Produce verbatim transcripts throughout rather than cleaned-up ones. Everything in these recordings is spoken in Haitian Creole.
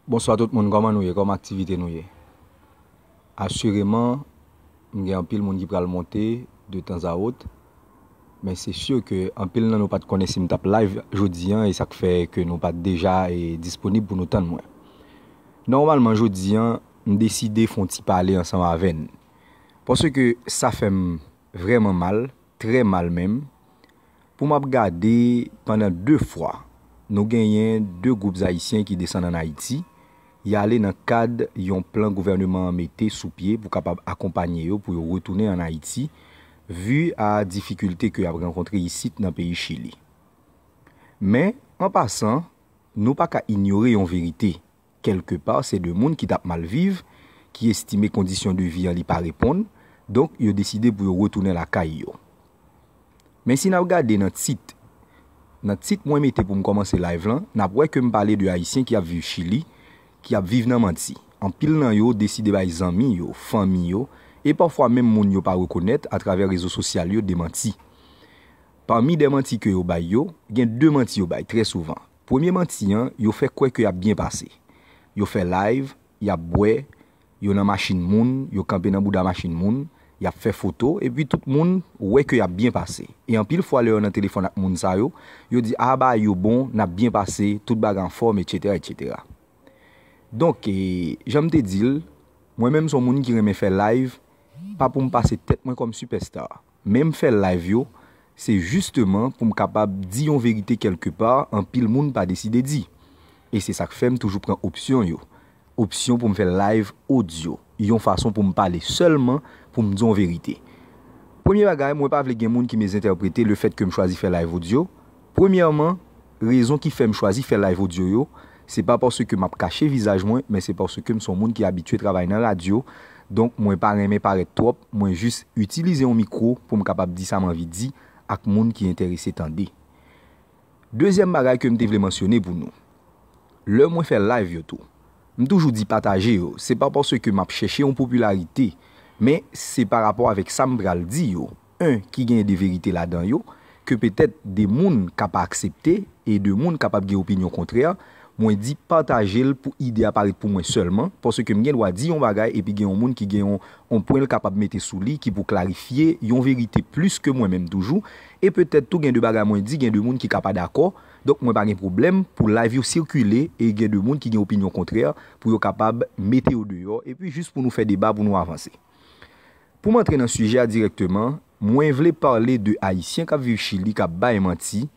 Bonswa tout moun, kòman nou ye? Kòman aktivite nou ye? Asireman, m gen anpil moun ki pral monte de tan a wot, men se si ke anpil nan nou pa t konnen si m t ap live jodi a, e sa k fè ke nou pa t deja e disponib pou nou tann mwen. Nòmalman, jodi a, m deside fè yon ti pale ansanm avè n, paske sa fè m vrèman mal, trè mal menm, pou m ap gade pandan de fwa, nou genyen de gwoup ayisyen ki desann ann Ayiti, y ale nan kad yon plan gouvènman an mete sou pye pou kapab akonpanye yo pou yo retounen ann Ayiti, vi a difikilte ke y ap rankontre isit nan peyi Chili. Men, an pasan, nou pa ka inyore yon verite. Kèlkepa, se de moun ki t ap mal viv, ki estime kondisyon de vi an li pa reponn, donk yo deside pou yo retounen lakay yo. Men si n ap gade nan tit, nan tit mwen mete pou m kòmanse live lan, n ap wè ke m pale de Ayisyen ki ap viv Chili, ki ap viv nan manti. Anpil nan yo deside bay zanmi yo, fanmi yo, e pafwa menm moun yo pa rekonèt atravè rezo sosyal yo de manti. Pami de manti ke yo bay yo, gen de manti yo bay trè souvan. Premye manti an, yo fè kwè ke y ap byen pase. Yo fè live, y ap bwè, yo nan machin moun, yo kanpe nan bouda machin moun, y ap fè foto, epi tout moun wè ke y ap byen pase. E anpil fwa lè yo nan telefòn ak moun sa yo, yo di, "A, bagay yo bon, n ap byen pase, tout bagay anfòm, etsetera, etsetera." Donk, e, jan m te di l, mwen menm se yon moun ki renmen fè live, pa pou m pase tèt mwen kòm sipèsta. Men m fè live yo, se jisteman pou m kapab di yon verite kèlkepa, anpil moun pa deside di. E se sa k fè m toujou pran opsyon yo. Opsyon pou m fè live odyo, yon fason pou m pale sèlman pou m di yon verite. Premye bagay, mwen pa vle gen moun ki mezentèprete lefèt ke m chwazi fè live odyo. Premyèman, rezon ki fè m chwazi fè live odyo yo, se pa paske m ap kache vizaj mwen, men se paske m se yon moun ki abitye travay nan radyo, donk mwen pa renmen parèt twòp, mwen jis itilize yon mikwo pou m kapab di sa m anvi di ak moun ki enterese tande. Dezyèm bagay ke m te vle mansyone pou nou, lè mwen fè live yo tou, m toujou di pataje yo, se pa paske m ap chèche yon popilarite, men se pa rapò avèk sa m pral di yo, en, ki gen de verite ladan yo, ke petèt de moun ka pa aksepte, e de moun kapab gen opinyon kontrè, mwen di pataje l pou ide a parèt pou mwen sèlman, paske m gen dwa di yon bagay epi gen yon moun ki gen yon, yon pwen l kapab mete sou li ki pou klarifye yon verite plis ke mwen menm toujou, e petèt tou gen de bagay mwen di, gen de moun ki ka pa dakò, donk mwen pa gen pwoblèm pou live yo sikile e gen de moun ki gen opinyon kontrè pou yo kapab mete yo deyò, epi jis pou nou fè deba, pou nou avanse. Pou m antre nan sijè a dirèkteman, mwen vle pale de Ayisyen k ap viv Chili k ap bay manti,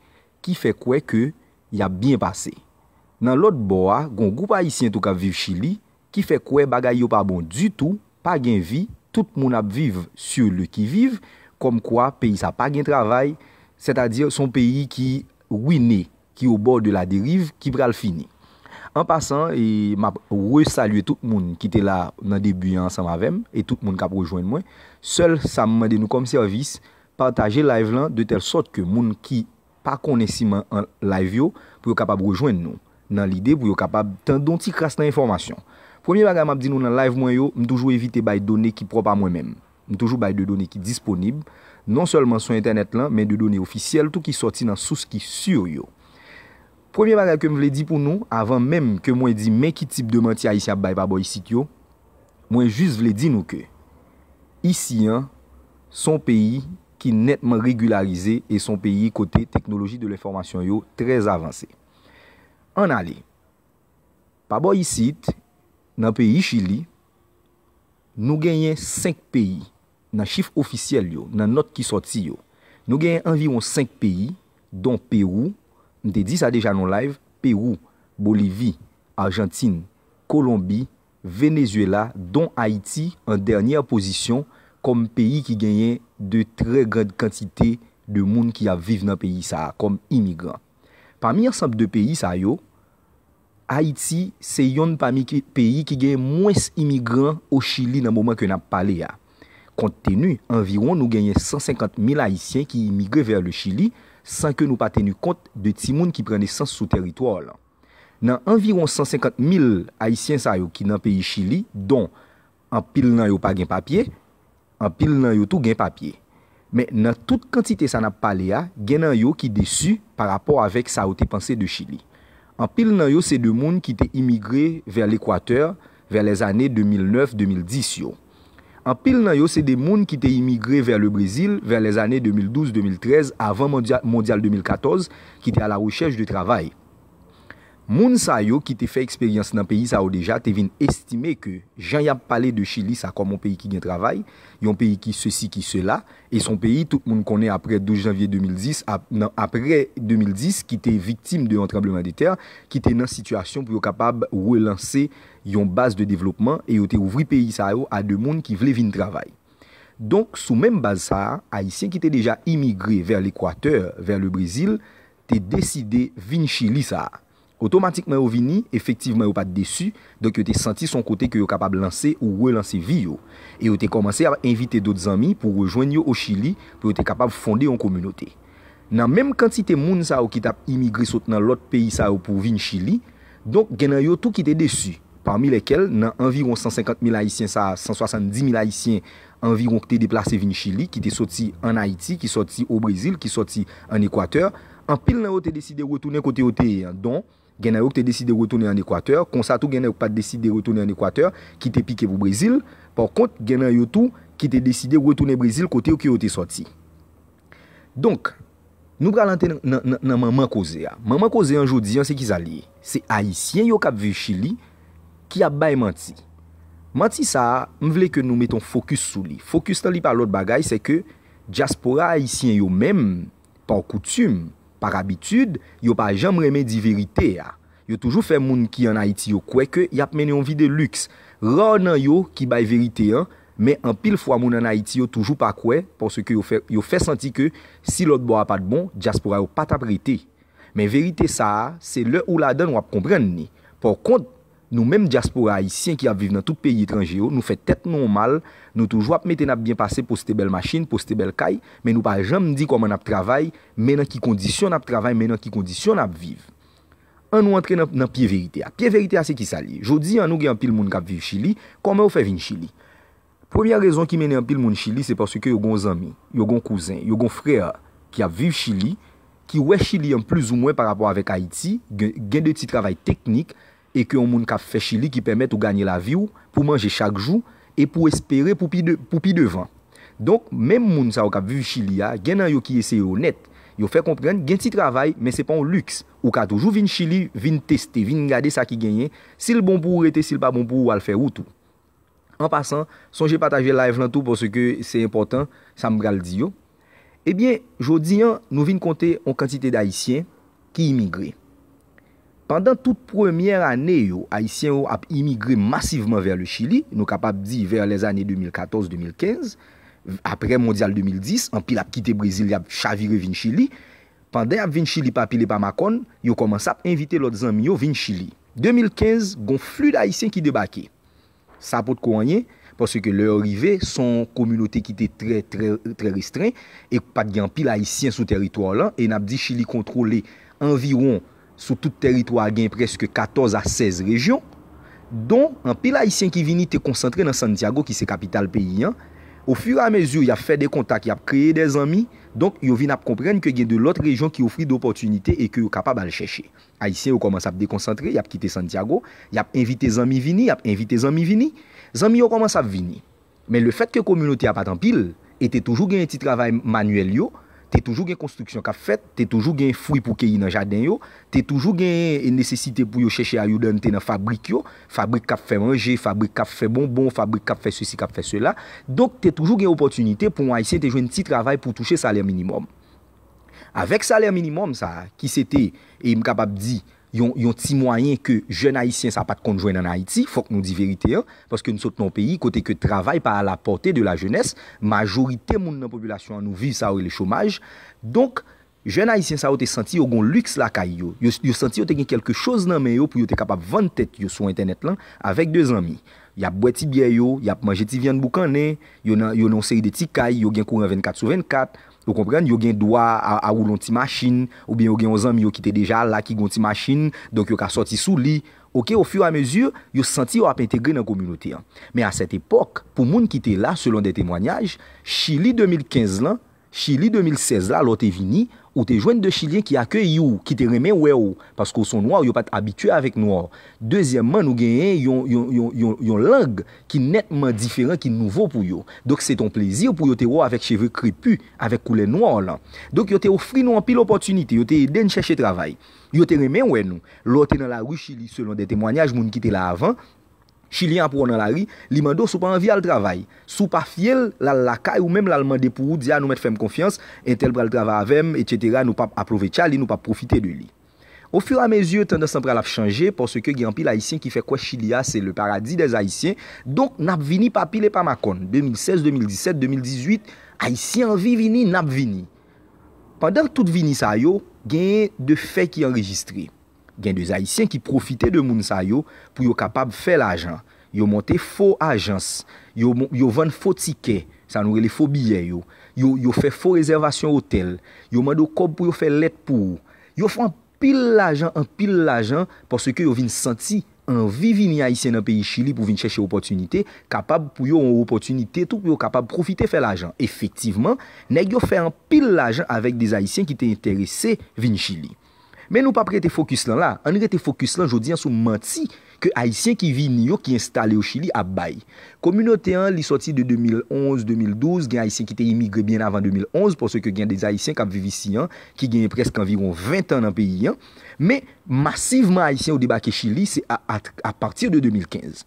ki fè kwè ke y ap byen pase. Nan lòt bò a, gon gwoup Ayisyen tou k ap viv Chili, ki fè kwè bagay yo pa bon ditou, pa gen vi, tout moun ap viv sur le qui-vive, kòmkwa peyi sa pa gen travay, sètadi se yon peyi ki wine, ki au bord de la dérive, ki pral fini. An pasan, e, m ap resalye tout moun ki te la nan debi a ansanm avè m, e tout moun k ap rejwenn mwen. Sèl sa m mande nou kòm sèvis, pataje live lan de tèl sòt ke moun ki pa konnen si m an live yo, pou yo kapab rejwenn nou, nan lide pou yo kapab tande yon ti kras nan enfòmasyon. Premye bagay m ap di nou nan live mwen yo, m toujou evite bay done ki pwòp a mwen menm. M toujou bay de done ki disponib, non sèlman sou entènèt lan, men de done ofisyèl tou ki sòti nan sous ki si yo. Premye bagay ke m vle di pou nou, avan menm ke mwen di men ki tip de manti Ayisyen ap bay pa bò isit yo, mwen jis vle di nou ke isi an, se yon peyi ki nètman regilarize e se yon peyi kote teknoloji de lenfòmasyon yo trè avanse. Ann ale. Pa bò isit, nan peyi Chili, nou genyen senk peyi, nan chif ofisyèl yo, nan nòt ki sòti yo. Nou genyen anviwon senk peyi, don Pewou, m te di sa deja nan live, Pewou, Bolivi, Ajantin, Kolonbi, Venezuela, don Ayiti an dènyè pozisyon kòm peyi ki genyen de trè grand kantite de moun ki ap viv nan peyi sa a kòm imigran. Pami ansanm de peyi sa yo, Ayiti se yonn pami ki, peyi ki gen mwens imigran o Chili nan moman ke n ap pale a. Kontteni anviwon nou genyen san senkant mil Ayisyen ki imigre vè le Chili, san ke nou pa teni kont de timoun ki pran nesans sou tèritwa w lan. Nan anviwon san senkant mil Ayisyen sa yo ki nan peyi Chili, don anpil nan yo pa gen papye, anpil nan yo tou gen papye. Men nan tout kantite sa n ap pale a, gen nan yo ki desi pa rapò avèk sa yo te panse de Chili. Anpil nan yo se de moun ki te imigre vè Lekwatè vè lèzane de mil nèf, de mil dis yo. Anpil nan yo se de moun ki te imigre vè le Brezil vè lèzane de mil douz, de mil trèz, avan Mondyal, Mondyal de mil katòz, ki te a la rechèch de travay. Moun sa yo ki te fè eksperyans nan peyi sa yo deja te vin estime ke jan y ap pale de Chili sa kòm yon peyi ki gen travay, yon peyi ki sesi, ki sela, e se yon peyi tout moun konnen apre douz janvye de mil dis, ap, nan, apre de mil dis, ki te viktim de yon tranbleman de tè, ki te nan sitiyasyon pou yo kapab relanse yon baz de devlopman, e yo te ouvri peyi sa yo a de moun ki vle vin travay. Donk, sou menm baz sa a, Ayisyen ki te deja imigre vè Lekwatè, vè le Brezil, te deside vin Chili sa a. Otomatikman yo vini, efektivman yo pa t desi, donk yo te santi se yon kote ke yo kapab lanse ou relanse vi yo. E yo te kòmanse ap envite dòt zanmi pou rejwenn yo o Chili, pou yo te kapab fonde yon kominote. Nan menm kantite moun sa yo ki t ap imigre sot nan lòt peyi sa yo pou vin Chili, donk gen nan yo tou ki te desi. Pami lèkèl, nan anviwon san senkant mil Ayisyen sa a, san swasanndis mil Ayisyen anviwon ki te deplase vin Chili, ki te soti ann Ayiti, ki soti o Brezil, ki soti ann Ekwatè, anpil nan yo te deside retounen kote yo te ye an. Don, gen nan yo ki te deside retounen ann Ekwatè, konsa tou gen nan yo ki pa t deside retounen ann Ekwatè, ki te pike pou Brezil. Pa kont, gen nan yo tou ki te deside retounen Brezil kote yo ke yo te soti. Donk, nou pral antre nan, nan, nan, nan manman koze a. Manman koze an jodi an, se kisa li ye? Se Ayisyen yo k ap viv Chili ki ap bay manti. Manti sa a, m vle ke nou mete yon fokis sou li. Fokis lan, li pa lòt bagay, se ke dyaspora ayisyen yo menm, pa koutim, pa abitid, yo pa janm renmen di verite a. Yo toujou fè moun ki ann Ayiti yo kwè ke y ap mennen yon vi de liks. Ra nan yo ki bay verite an, men anpil fwa moun ann Ayiti yo toujou pa kwè, paske yo fè, yo fè santi ke si lòt bò a pa t bon, dyaspora yo pa t ap rete. Men verite sa a, se lè ou ladan l w ap konprann li. Pa kont, nou menm dyaspora ayisyen ki ap viv nan tout peyi etranje yo, nou fè tèt nou yon mal, nou toujou ap mete n ap byen pase, poste bèl machin, poste bèl kay, men nou pa janm di kòman n ap travay, men nan ki kondisyon n ap travay, men nan ki kondisyon n ap viv. An nou antre nan, nan pye verite a. Pye verite a se kisa li ye? Jodi an nou gen anpil moun k ap viv Chili. Kòman yo fè vin Chili? Premyè rezon ki mennen anpil moun Chili se paske yo gen yon zanmi, yo gen yon kouzen, yo gen yon frè ki ap viv Chili, ki wè Chili an plizoumwen pa rapò avèk Ayiti, gen, gen de ti travay teknik, e ke yon moun k ap fè Chili ki pèmèt ou ganye lavi w pou manje chak jou e pou espere pou pi de, pou pi devan. Donk, menm moun sa yo k ap viv Chili a, gen nan yo ki eseye onèt. Yo fè konprann gen ti travay, men se pa yon liks. Ou ka toujou vin Chili, vin teste, vin gade sa ki genyen. Si l bon pou ou, rete, si l pa bon pou ou, al fè wout ou. An pasan, sonje pataje live lan tou, paske se enpòtan sa m pral di yo. Ebyen, jodi an, nou vin konte yon kantite d Ayisyen ki imigre. Pandan tout premyè ane yo, Ayisyen yo ap imigre masivman vè le Chili, nou kapab di vè lèzane de mil katòz, de mil kenz, apre Mondyal de mil dis, anpil ap kite Brezil, y ap chavire vin Chili. Pandan y ap vin Chili pa pil e pa makòn, yo kòmanse ap envite lòt zanmi yo vin Chili. De mil kenz, gon fli d Ayisyen ki debake. Sa potko anyen, paske lè yo rive, se yon kominote ki te trè, trè, trè restren, e pa t gen anpil Ayisyen sou tèritwa lan, e n ap di Chili kontwole anviwon, sou tout tèritwa a, gen prèske katòz a sèz rejyon, don anpil Ayisyen ki vini te konsantre nan Santiago, ki se kapital peyi an. Ofiramezi, y ap fè de kontak, y ap kreye de zanmi, donk yo vin ap konprann ke gen de lòt rejyon ki ofri de opòtinite e ke yo kapab al chèche. Ayisyen yo kòmanse ap dekonsantre, y ap kite Santiago, y ap envite zanmi vini, y ap envite zanmi vini. Zanmi yo kòmanse ap vini. Men lefètke kominote a pa t anpil, e te toujou gen ti travay manyèl yo, te toujou gen konstriksyon k ap fèt, te toujou gen fwi pou keyi nan jaden yo, te toujou gen nesesite pou yo chèche ayudante nan fabrik yo, fabrik k ap fè manje, fabrik k ap fè bonbon, fabrik k ap fè sesi, k ap fè sela. Donk, te toujou gen opòtinite pou yon Ayisyen te jwenn ti travay pou touche salè minimòm. Avèk salè minimòm sa a, ki se te, e m kapab di, yon, yon ti mwayen ke jèn Ayisyen sa pa t konn jwenn ann Ayiti, fòk nou di verite an, paske n sot nan yon peyi kote ke travay pa à la portée de la jeunesse, majorite moun nan popilasyon an nou viv sa yo rele chomaj. Donk, jèn Ayisyen sa yo te santi yo gon liks lakay yo. Yo, yo santi yo te gen kèlke choz nan men yo pou yo te kapab vann tèt yo sou entènèt lan avèk de zanmi. Y ap bwè ti byè yo, y ap manje ti vyann boukannen, yo nan, yo nan yon seri de ti kay, yo gen kouran vennkat sou vennkat, ou konprann, yo gen dwa a, a woule yon ti machin, oubyen yo gen yon zanmi yo ki te deja la, ki gen yon ti machin, donk yo ka sòti sou li. Oke, ofiramezi, yo santi yo ap entegre nan kominote an. Men a sèt epòk, pou moun ki te la, selon de temwanyaj, Chili de mil kenz lan, Chili de mil sèz la, lè w te vini, Ou te jwenn de Chilyen ki akeyi w, ki te renmen wè w, paske w se yon nwa, yo pa t abitye avèk nwa. Dezyèmman, nou genyen yon, yon, yon, yon, yon lang ki nètman diferan, ki nouvo pou yo. Donk, se t on plezi pou yo te wè w avèk cheve krepi, avèk koulè nwa w lan. Donk, yo te ofri nou anpil opòtinite, yo te ede n chèche travay. Yo te renmen wè nou. Lè w te nan lari Chili, selon de temwanyaj moun ki te la avan, Chilyen ap wè w nan lari, li mande w si w pa anvi al travay. Si w pa fye l, l al lakay ou menm, l al mande pou ou, di, "A, nou mèt fè m konfyans, entèl pral travay avè m, etsetera, nou p ap apwovechal li, nou p ap pwofite de li." Ofiramezi, tandans lan pral ap chanje, paske gen anpil Ayisyen ki fè kwè Chili a se le paradis des Haïtiens. Donk, n ap vini pa pil e pa makòn. De mil sèz, de mil disèt, de mil dizuit, Ayisyen anvi vini, n ap vini. Pandan tout vini sa yo, genyen de fè ki anrejistre. Gen de Ayisyen ki pwofite de moun sa yo pou yo kapab fè lajan. Yo monte fo ajans, yo, yo vann fo tikè, sa nou rele fo biyè yo. Yo, yo fè fo rezèvasyon otèl, yo mande w kòb pou yo fè lèt pou ou. Yo fè anpil lajan, anpil lajan, paske yo vin santi anvi vini Ayisyen nan peyi Chili pou vin chèche opòtinite, kapab pou yo yon opòtinite tou pou yo kapab pwofite fè lajan. Efektivman, nèg yo fè anpil lajan avèk de Ayisyen ki te enterese vin Chili. Men nou p ap rete fokis lan la. Ann rete fokis lan jodi a sou manti ke Ayisyen ki vini yo, ki enstale yo Chili ap bay. Kominote an, li sòti de de mil onz, de mil douz, gen Ayisyen ki te imigre byen avan de mil onz, paske gen de Ayisyen k ap viv isi an, ki genyen prèske anviwon ven tan nan peyi an. Men, masivman Ayisyen yo debake Chili, se a, a, apati de de mil kenz.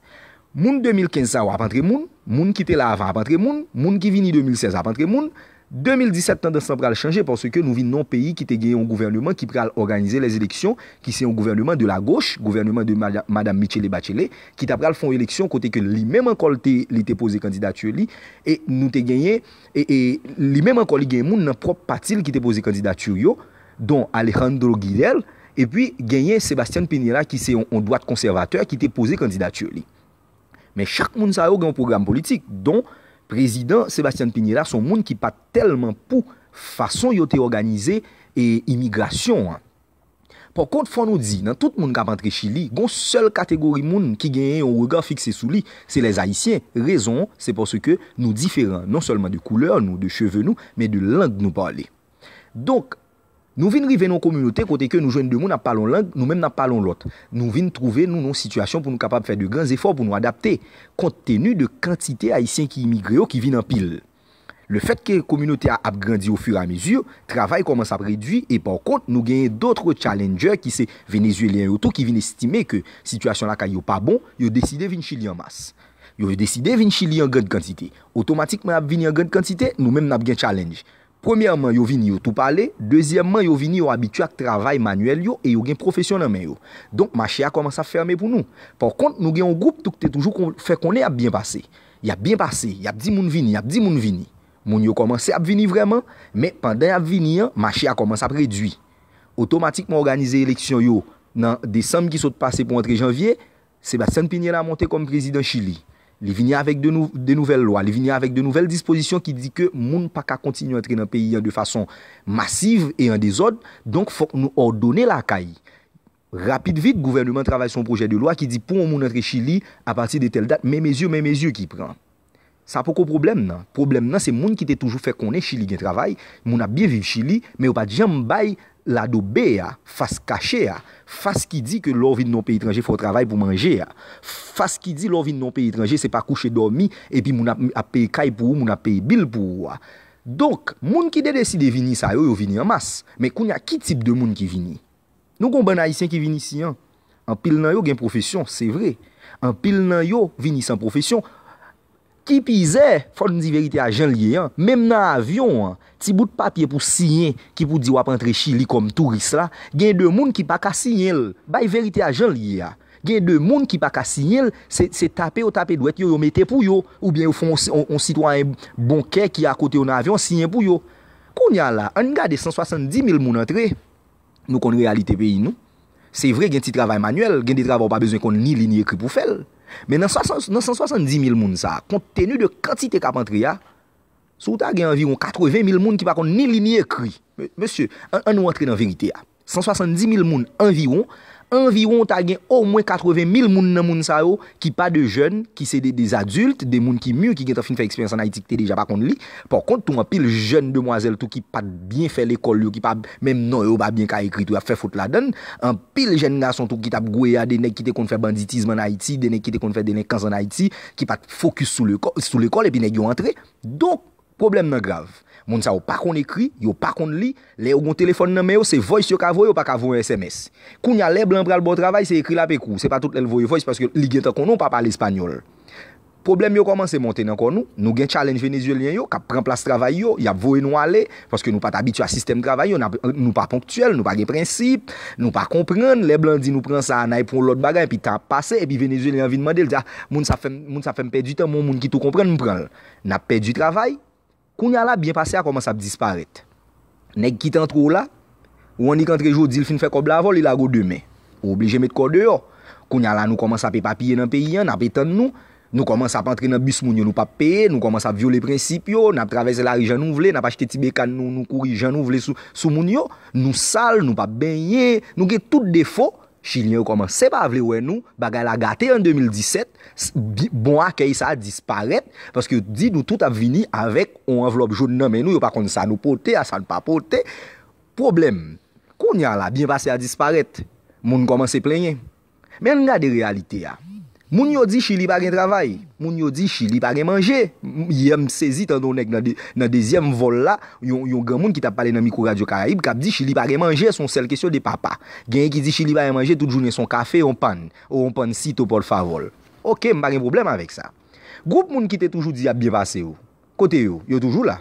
Moun de mil kenz sa yo ap antre moun, moun ki te la avan ap antre moun, moun ki vini de mil sèz ap antre moun. De mil disèt, tandans lan pral chanje paske nou vin nan yon peyi ki te gen yon gouvèneman ki pral òganize lèzeleksyon, ki se yon gouvèneman de la goch, gouvèneman de mada-, madam Michelle Bachelet, ki ta pral fè yon eleksyon kote ke li menm ankò li te, li te poze kandidati li, e nou te genyen, e, e li menm ankò li gen moun nan pwòp pati l ki te poze kandidati yo, don Alejandro Guidel, epi genyen Sebastian Piñera ki se yon, yon dwat konsèvatè ki te poze kandidati li. Men chak moun sa yo gen yon pwogram politik, don prezidan Sebastian Piñera se yon moun ki pa t tèlman pou fason yo te òganize e imigrasyon an. Pakont, fò nou di, nan tout moun k ap antre Chili, gen yon sèl kategori moun ki genyen yon rega fikse sou li, se lèzayisyen. Rezon an, se paske nou diferan, non sèlman de koulè nou, de cheve nou, men de lang nou pale. Donk, nou vin rive nan yon kominote kote ke nou jwenn de moun ap pale yon lang, nou menm n ap pale yon lòt. Nou vin twouve nou nan yon sitiyasyon pou nou kapab fè de gran zefò pou nou adapte, kont teni de kantite Ayisyen ki imigre yo ki vin anpil. Lefètke kominote a ap grandi ofiramezi, travay kòmanse ap redui, e pakont, nou genyen dòt challenger ki se Venezyelyen yo tou ki vin estime ke sitiyasyon lakay yo pa bon, yo deside vin Chili an mas. Yo deside vin Chili an grann kantite. Otomatikman, y ap vini an grann kantite, nou menm n ap gen challenge. Premyèman, yo vini, yo tou pale. Dezyèmman, yo vini, yo abitye ak travay manyèl yo e yo gen pwofesyon nan men yo. Donk, mache a kòmanse ap fèmen pou nou. Pakont, nou gen yon gwoup tou ki te toujou kon-, fè konnen y ap byen pase. Y ap byen pase, y ap di moun vini, y ap di moun vini. Moun yo kòmanse ap vini vrèman, men pandan y ap vini an, mache a kòmanse ap redui. Otomatikman òganize eleksyon yo nan desanm ki sot pase pou antre janvye, Sebastian Piñera monte kòm prezidan Chili. Li vini avèk de nou-, de nouvèl lwa, li vini avèk de nouvèl dispozisyon ki di ke moun pa ka kontinye antre nan peyi an de fason masiv e an dezòd, donk fòk nou òdone lakay. Rapid vit, gouvèneman travay sou yon pwojè de lwa ki di pou yon moun antre Chili apati de tèl dat, men mezi, men mezi ki pran. Sa poko pwoblèm nan. Pwoblèm nan, se moun ki te toujou fè konnen Chili gen travay, moun ap byen viv Chili, men yo pa t janm bay lado B a, fas kache a, fas ki di ke lè w vin nan yon peyi etranje, fò w travay pou manje a. Fas ki di lè w vin nan yon peyi etranje, se pa kouche dòmi, epi moun ap, ap peye kay pou ou, moun ap peye bil pou ou a. Donk, moun ki te deside vini sa yo, yo vini an mas. Men kounye a, ki tip de moun ki vini? Nou gon bann Ayisyen ki vin isi an. Anpil nan yo gen pwofesyon, se vre. Anpil nan yo vini san pwofesyon. Ki pizè, fò n di verite a jan l ye an, menm nan avyon an, ti bout papye pou siyen ki pou di w ap antre Chili kòm touris la, gen de moun ki pa ka siyen l. Bay verite a jan l ye a. Gen de moun ki pa ka siyen l, se, se tape yo tape dwèt yo, yo mete pou yo, oubyen yo fè yon, yon, yon sitwayen bon kè ki akote yo nan avyon an siyen pou yo. Kounye a la, ann gade san swasanndimil moun antre. Nou konn reyalite peyi nou. Se vre, gen ti travay manyèl, gen de travay ou pa bezwen konn ni li ni ekri pou fè l. Men nan swasann, nan san swasanndimil moun sa a, kont teni de kantite k ap antre a, si w ta gen anviwon katrevenmil moun ki pa konn ni li ni ekri, me-, mesye, ann, ann nou antre nan verite a. San swasanndimil moun anviwon Anviwon ta gen omwen katreven mil moun nan moun sa yo ki pa de jèn, ki se de, de adilt, de moun ki mi, ki gentan fin fè eksperyans ann Ayiti, ki te deja pa konn li. Pa kont, tou anpil jèn demwazèl tou ki pa t byen fè lekòl yo, ki pa menm non yo pa byen ka ekri tou, y ap fè fot ladan l. Anpil jèn gason tou ki t ap gweye a de nèg ki te konn fè banditizm ann Ayiti, de nèg ki te konn fè delenkans ann Ayiti, ki pa t fokis sou lekò-, sou lekòl, epi nèg yo antre. Donk, pwoblèm nan grav. Moun sa yo pa konn ekri, yo pa konn li. Lè yo gen telefòn nan men yo, se voice yo ka voye, yo pa ka voye S M S. Kounye a, lè blan pral ba w travay, se ekri l ap ekri w. Se pa tout lè l voye voice, paske li gentan konnen w pa pale espanyòl. Pwoblèm yo kòmanse monte nan kò nou. Nou gen challenge venezuelyen yo k ap pran plas travay yo, y ap voye nou ale, paske nou pa t abitye a sistèm travay yo, n ap, nou pa ponktyèl, nou pa gen prensip, nou pa konprann. Lè blan di nou pran sa a, n al pran yon lòt bagay, epi tan ap pase, epi venezuelyen an vin mande, l di, ah, moun sa fè m, moun sa fè m pèdi tan, men yon moun ki tou konprann m pran l. N ap pèdi travay. Kounye a la, byen pase a kòmanse ap disparèt. Nèg ki te antre w la, ou annik antre jodi, l fin fè kòb la avè w, li lage w demen. Ou oblije met kò w deyò. Kounye a la, nou kòmanse ap epapiye nan peyi a, n ap etann nou. Nou kòmanse ap antre nan bis moun yo, nou p ap peye, nou kòmanse ap vyole prensip yo, n ap travèse lari jan nou vle, n ap achte ti bekàn nou, nou kouri jan nou vle sou, sou moun yo. Nou sal, nou p ap benyen, nou gen tout defo. Chilyen yo kòmanse pa vle wè nou, bagay la gate an de mil disèt, s-, bi-, bon akèy sa a disparèt, paske yo di nou tout ap vini avèk yon anvlòp jòn nan men nou, yo pa konn sa nou pote a, sa n pa pote. Pwoblèm, kounye a la, byen pase a disparèt, moun kòmanse plenyen. Men ann gade reyalite a. Moun yo di Chili pa gen travay. Moun yo di Chili pa gen manje. M-, yè m sezi tande yon nèg nan de-, nan dezyèm vòl la, yon, yon granmoun ki t ap pale nan mikwo Radyo Karayib, k ap di Chili pa gen manje, se yon sèl kesyon de papa. Genyen ki di Chili pa gen manje, tout jounen se yon kafe, yon pan, o yon pancito, por favor. Oke, m pa gen pwoblèm avèk sa. Gwoup moun ki te toujou di y ap byen pase yo, kote yo? Yo toujou la.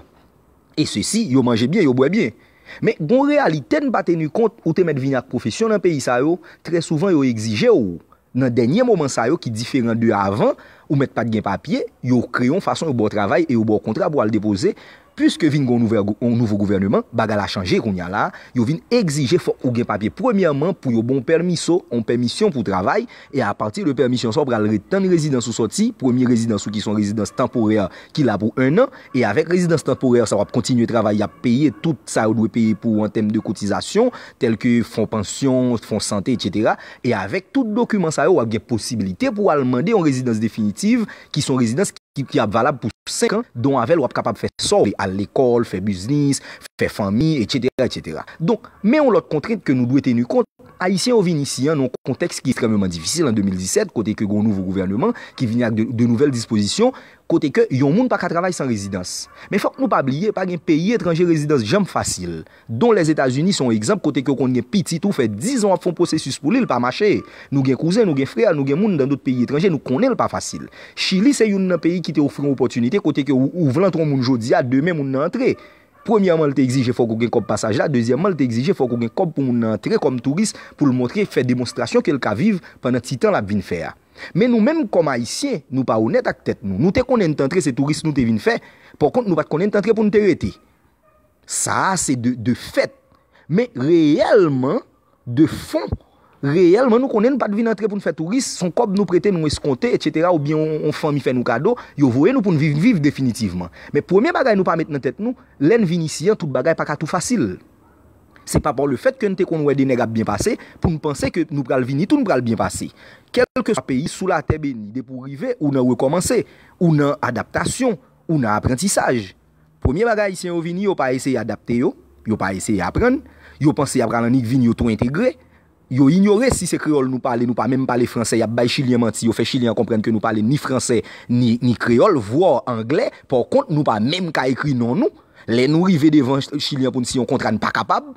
E sesi, yo manje byen, yo bwè byen. Men, gon reyalite n pa teni kont, ou te mèt vini ak pwofesyon nan peyi sa yo, trè souvan yo egzije w, nan dènye moman sa yo ki diferan de avan, ou mèt pa t gen papye, yo kreye yon fason, yo ba w travay e yo ba w kontra pou w al depoze. Piske vin gen yon nouvèl gou-, yon nouvo gouvèneman, bagay la chanje kounye a la, yo vin egzije fòk ou gen papye premyèman pou yo ba w pèmiso, yon pèmisyon pou w travay, e apati de pèmisyon sa, w pral ret tann rezidans ou sòti, premye rezidans ou ki se yon rezidans tanporè ki la pou ennan, e avèk rezidans tanporè sa, w ap kontinye travay, y ap peye tout sa yo dwe peye pou ou an tèm de kotizasyon, tèlke fon pansyon, fon sante, etsetera. E avèk tout dokiman sa yo, w ap gen posibilite pou w al mande yon rezidans definitiv, ki se yon rezidans ki, ki ap valab pou senk an, don avè l w ap kapab fè sa w vle, al lekòl, fè biznis, fè fanmi, etsetera, etsetera. Donk, men yon lòt kontrent ke nou dwe teni kont, Ayisyen yo vin isi an nan yon kontèks ki ekstrèmeman difisil an de mil disèt, kote ke gen yon nouvo gouvèneman ki vini ak de, de nouvèl dispozisyon, kote ke yon moun pa ka travay san rezidans. Men fòk nou pa bliye, pa gen peyi etranje rezidans janm fasil. Don Lèzetazini se yon egzanp kote ke w konn gen pitit ou fè diz an w ap fè yon pwosesis pou li, l pa mache. Nou gen kouzen, nou gen frè, nou gen moun nan dòt peyi etranje, nou konnen l pa fasil. Chili se youn nan peyi ki te ofri yon opòtinite kote ke ou, ou vle antre yon moun jodi a, demen moun nan antre. Premyèman, l te egzije fòk ou gen kòb pasaj la. Dezyèmman, l te egzije fòk ou gen kòb pou moun nan antre kòm touris, pou l montre, fè demonstrasyon ke l ka viv pandan ti tan l ap vin fè a. Men nou menm, kòm Ayisyen, nou pa onèt ak tèt nou. Nou te konnen n t antre, se touris nou te vin fè. Pawkont, nou pa t konnen n t antre pou n te rete. Sa a, se de, de fèt. Men reyèlman, de fon, reyèlman, nou konnen n pa t vin antre pou n fè touris, se yon kòb nou prete, nou eskonte, etsetera, oubyen yon, yon fanmi fè nou kado, yo voye nou pou n vin viv definitivman. Men premye bagay nou pa met nan tèt nou, lè n vin isi an, tout bagay pa ka tou fasil. Se pa pa le fèt ke n te konn wè de nèg ap byen pase, pou n panse ke nou pral vini tou, n pral byen pase. Kèlkeswa peyi sou latè beni, depi w rive, ou nan rekòmanse, ou nan adaptasyon, ou nan aprantisaj. Premye bagay, Ayisyen yo vini, yo pa eseye adapte yo, yo pa eseye aprann, yo panse y ap pral annik vini, yo tou entegre, yo inyore si se kreyòl nou pale, nou pa menm pale fransè, y ap bay Chilyen manti, yo fè Chilyen an konprann ke nou pale ni fransè, ni, ni kreyòl, vwa anglè, pawkont, nou pa menm ka ekri non nou. Lè nou rive devan Chilyen pou n siyen yon kontra, n pa kapab.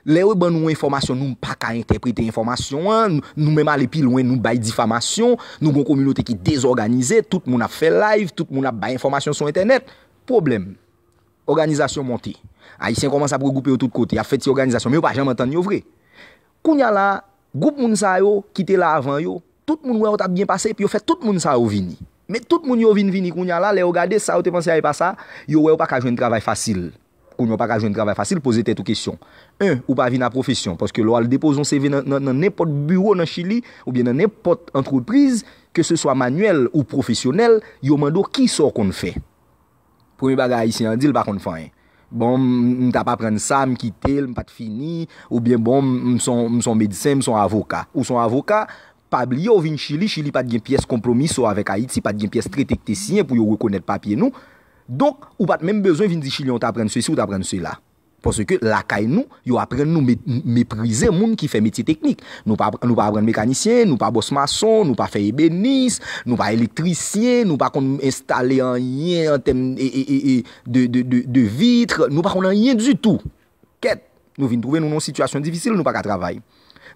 Lè yo ban nou enfòmasyon, nou pa ka entèprete enfòmasyon an, nou, nou menm ale pi lwen, nou bay difamasyon, nou gon kominote ki dezòganize, tout moun ap fè live, tout moun ap bay enfòmasyon sou entènèt. Pwoblèm. Òganizasyon monte. Ayisyen kòmanse ap regwoupe yo tout kote, y ap fè ti òganizasyon, men yo pa janm antann yo vre. Kounye a la, gwoup moun sa yo ki te la avan yo, tout moun wè yo t ap byen pase, epi yo fè tout moun sa yo vini. Men tout moun yo vin vini kounye a la, lè yo gade sa yo te panse a e pa sa, yo wè yo pa ka jwenn travay fasil. Kounye a yo pa ka jwenn travay fasil, poze tèt ou kesyon. En, ou pa vin a pwofesyon, paske lè w al depoze yon C V nan, nan, nan nenpòt biwo nan Chili, oubyen nan nenpòt antrepriz, ke se swa manyèl ou pwofesyonèl, yo mande w kisa w konn fè. Premye bagay Ayisyen an di, l pa konn fè anyen. Bon, m, m t ap aprann sa, m kite l, m pa t fini, oubyen bon, m, m se yon, m se yon medsen, m se yon avoka. Ou se yon avoka, pa bliye ou vin Chili, Chili pa t gen pyès konpwomiso avèk Ayiti, pa t gen pyès trete ki te siyen pou yo rekonèt papye nou. Donk, ou pa t menm bezwen vin di Chilyen ou t aprann sesi, ou t aprann sela. Paske lakay nou, yo aprann nou me-, meprize moun ki fè metye teknik. Nou pa, nou pa aprann mekanisyen, nou pa bòs mason, nou pa fè ebenis, nou pa elektrisyen, nou pa konn enstale anyen an tèm e, e, e, e, de, de, de, de vit, nou pa konn anyen ditou. Kèt, nou vin twouve nou nan yon sitiyasyon difisil, nou pa ka travay.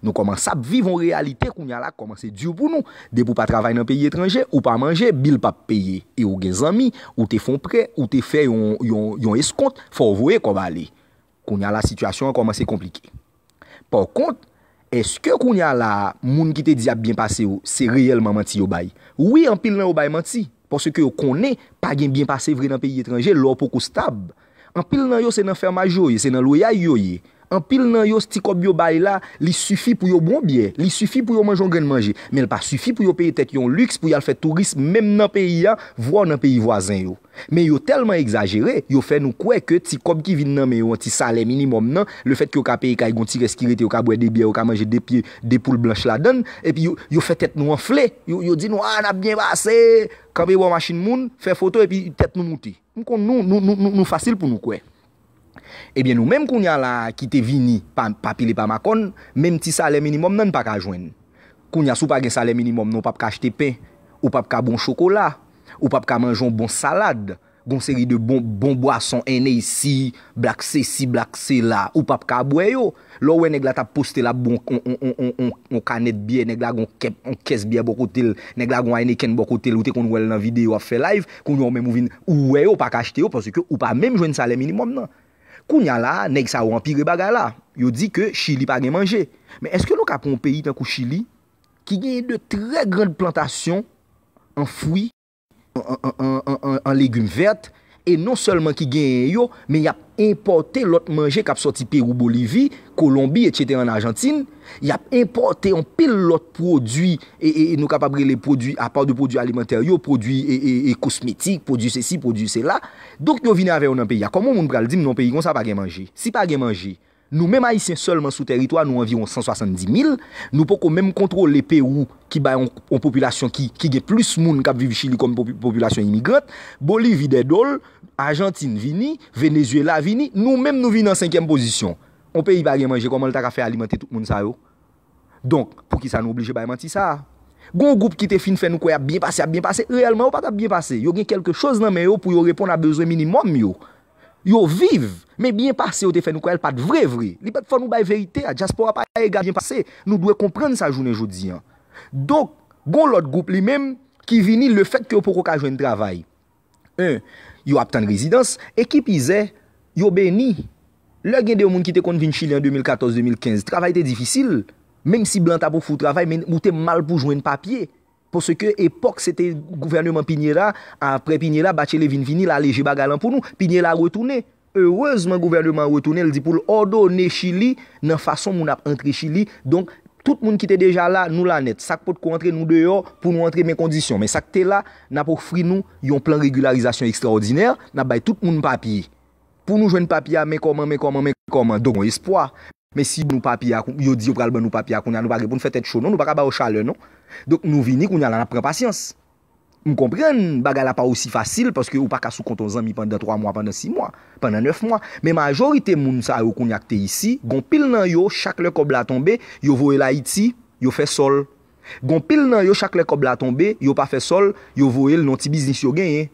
Nou kòmanse ap viv yon reyalite kounye a la k kòmanse di pou nou. Depi w pa travay nan peyi etranje, ou pa manje, bil p ap peye. E ou gen zanmi, ou te fè yon prè, ou te fè yon, yon, yon eskont, fò w voye kòb ale. Kounye a la, sitiyasyon an kòmanse konplike. Pa kont, èske kounye a la, moun ki te di ap byen pase yo, se reyèlman manti yo bay? Wi, anpil nan yo bay manti, paske yo konnen pa gen byen pase vre nan peyi etranje lè w poko stab. Anpil nan yo se nan fèmaj yo ye, se nan lweyay yo ye. Anpil nan yo, ti kòb yo bay la, li sifi pou yo bwon byè, li sifi pou yo manje yon grenn manje, men l pa sifi pou yo peye tèt yo yon liks pou y al fè touris menm nan peyi a, vwa nan peyi vwazen yo. Men yo tèlman egzajere, yo fè nou kwè ke ti kòb ki vin nan men yo an ti salè minimòm nan, lefètke yo ka peye kay, gon ti rès ki rete, yo ka bwè de byè, yo ka manje de pye, de poul blanch ladann, epi yo, yo fè tèt nou anfle, yo, yo di nou, a, n ap byen pase, kanpe bò machin moun, fè foto, epi tèt nou moute. M konn nou, nou, nou, nou, nou fasil pou nou kwè. Ebyen, nou menm kounye a la ki te vini pa, pa pile pa makòn, menm ti salè minimòm nan n pa ka jwenn. Kounye a, si w pa gen salè minimòm nan, ou p ap ka achte pen, ou p ap ka bwè yon chokola, ou p ap ka manje yon bon salad, gon seri de bon, bon bwason, N A C, Black sesi, Black sela, ou p ap ka bwè yo. Lè w wè nèg la t ap poste l ap bwè yon, yon, yon, yon, yon, yon kanèt byè, nèg la gon kèp, yon kès byè bò kote l, nèg la gon Heineken bò kote l, ou te konn wè l nan videyo ap fè live, kounye a ou menm ou vin, ou wè yo, ou pa ka achte yo, paske ou pa menm jwenn salè minimòm nan. Kounye a la, nèg sa yo anpire bagay la. Yo di ke Chili pa gen manje. Men èske nou ka pran yon peyi tankou Chili, ki genyen de trè grann plantasyon an fwi, an, an, an, an, an, an legim vèt, e non sèlman ki genyen yo, men y ap enpòte lòt manje k ap sòti Pewou, Bolivi, Kolonbi, etsetera, an Ajantin. Y ap enpòte anpil lòt pwodui, e, e, e nou kapab rele pwodui, apa de pwodui alimantè yo, pwodui, e, e, e kosmetik, pwodui sesi, pwodui sela. Donk, yo vini avè yo nan peyi a. Kòman yon moun pral di m nan yon peyi konsa pa gen manje? Si pa gen manje, nou menm Ayisyen sèlman sou tèritwa nou anviwon san swasanndimil, nou poko menm kontwole Pewou ki bay yon, yon popilasyon ki, ki gen plis moun k ap viv Chili kòm popi-, popilasyon imigrant, Bolivi dèdòl, Ajantin vini, Venezyela vini, nou menm nou vini an senkyèm pozisyon. Yon peyi pa gen manje, kòman l ta ka fè alimante tout moun sa yo? Donk, poukisa nou oblije bay manti sa a? Gon gwoup ki te fin fè nou kwè y ap byen pase, y ap byen pase. Reyèlman, yo pa t ap byen pase. Yo gen kèlke choz nan men yo pou yo reponn a bezwen minimòm yo. Yo viv, men byen pase yo te fè nou kwè l pa t vre vre. Li pa t fò nou bay verite a. Dyaspora pa egal byen pase. Nou dwe konprann sa jounen jodi a. Donk, gon lòt gwoup li menm ki vini lefètke yo poko ka jwenn travay. En, yo ap tann rezidans, e ki pi zè, yo beni. Lè gen de moun ki te konn vin Chili an de mil katòz, de mil kenz, travay te difisil. Menm si blan t ap ofri w travay, men ou te mal pou jwenn papye. Paske epòk se te gouvèneman Piñera, apre Piñera, Bachelet vin vini, l aleje bagay lan pou nou. Piñera retounen. Erezman, gouvèneman an retounen, l di pou l òdone Chili nan fason moun ap antre Chili. Donk, tout moun ki te deja la, nou la nèt. Sa k potko antre, nou deyò, pou nou antre men kondisyon. Men sa k te la, n ap ofri nou yon plan regilarizasyon ekstraòdinè, n ap bay tout moun papye. Pou nou jwenn papye a, men kòman, men kòman, men kòman. Donk, yon espwa. Men si nou papye a, yo di yo pral ban nou papye a kounye a, nou pa gen pou n fè tèt cho, non, nou pa ka ba yo chalè, non. Donk, nou vini kounye a la, n ap pran pasyans. M konprann bagay la pa osi fasil, paske ou pa ka sou kont yon zanmi pandan twa mwa, pandan sis mwa, pandan nèf mwa. Men majorite moun sa yo kounye a k te isi, gon pil nan yo, chak lè kòb la tonbe, yo voye l Ayiti, yo fè sòl. Gon pil nan yo, chak lè kòb la tonbe, yo pa fè sòl, yo voye l nan ti biznis yo genyen.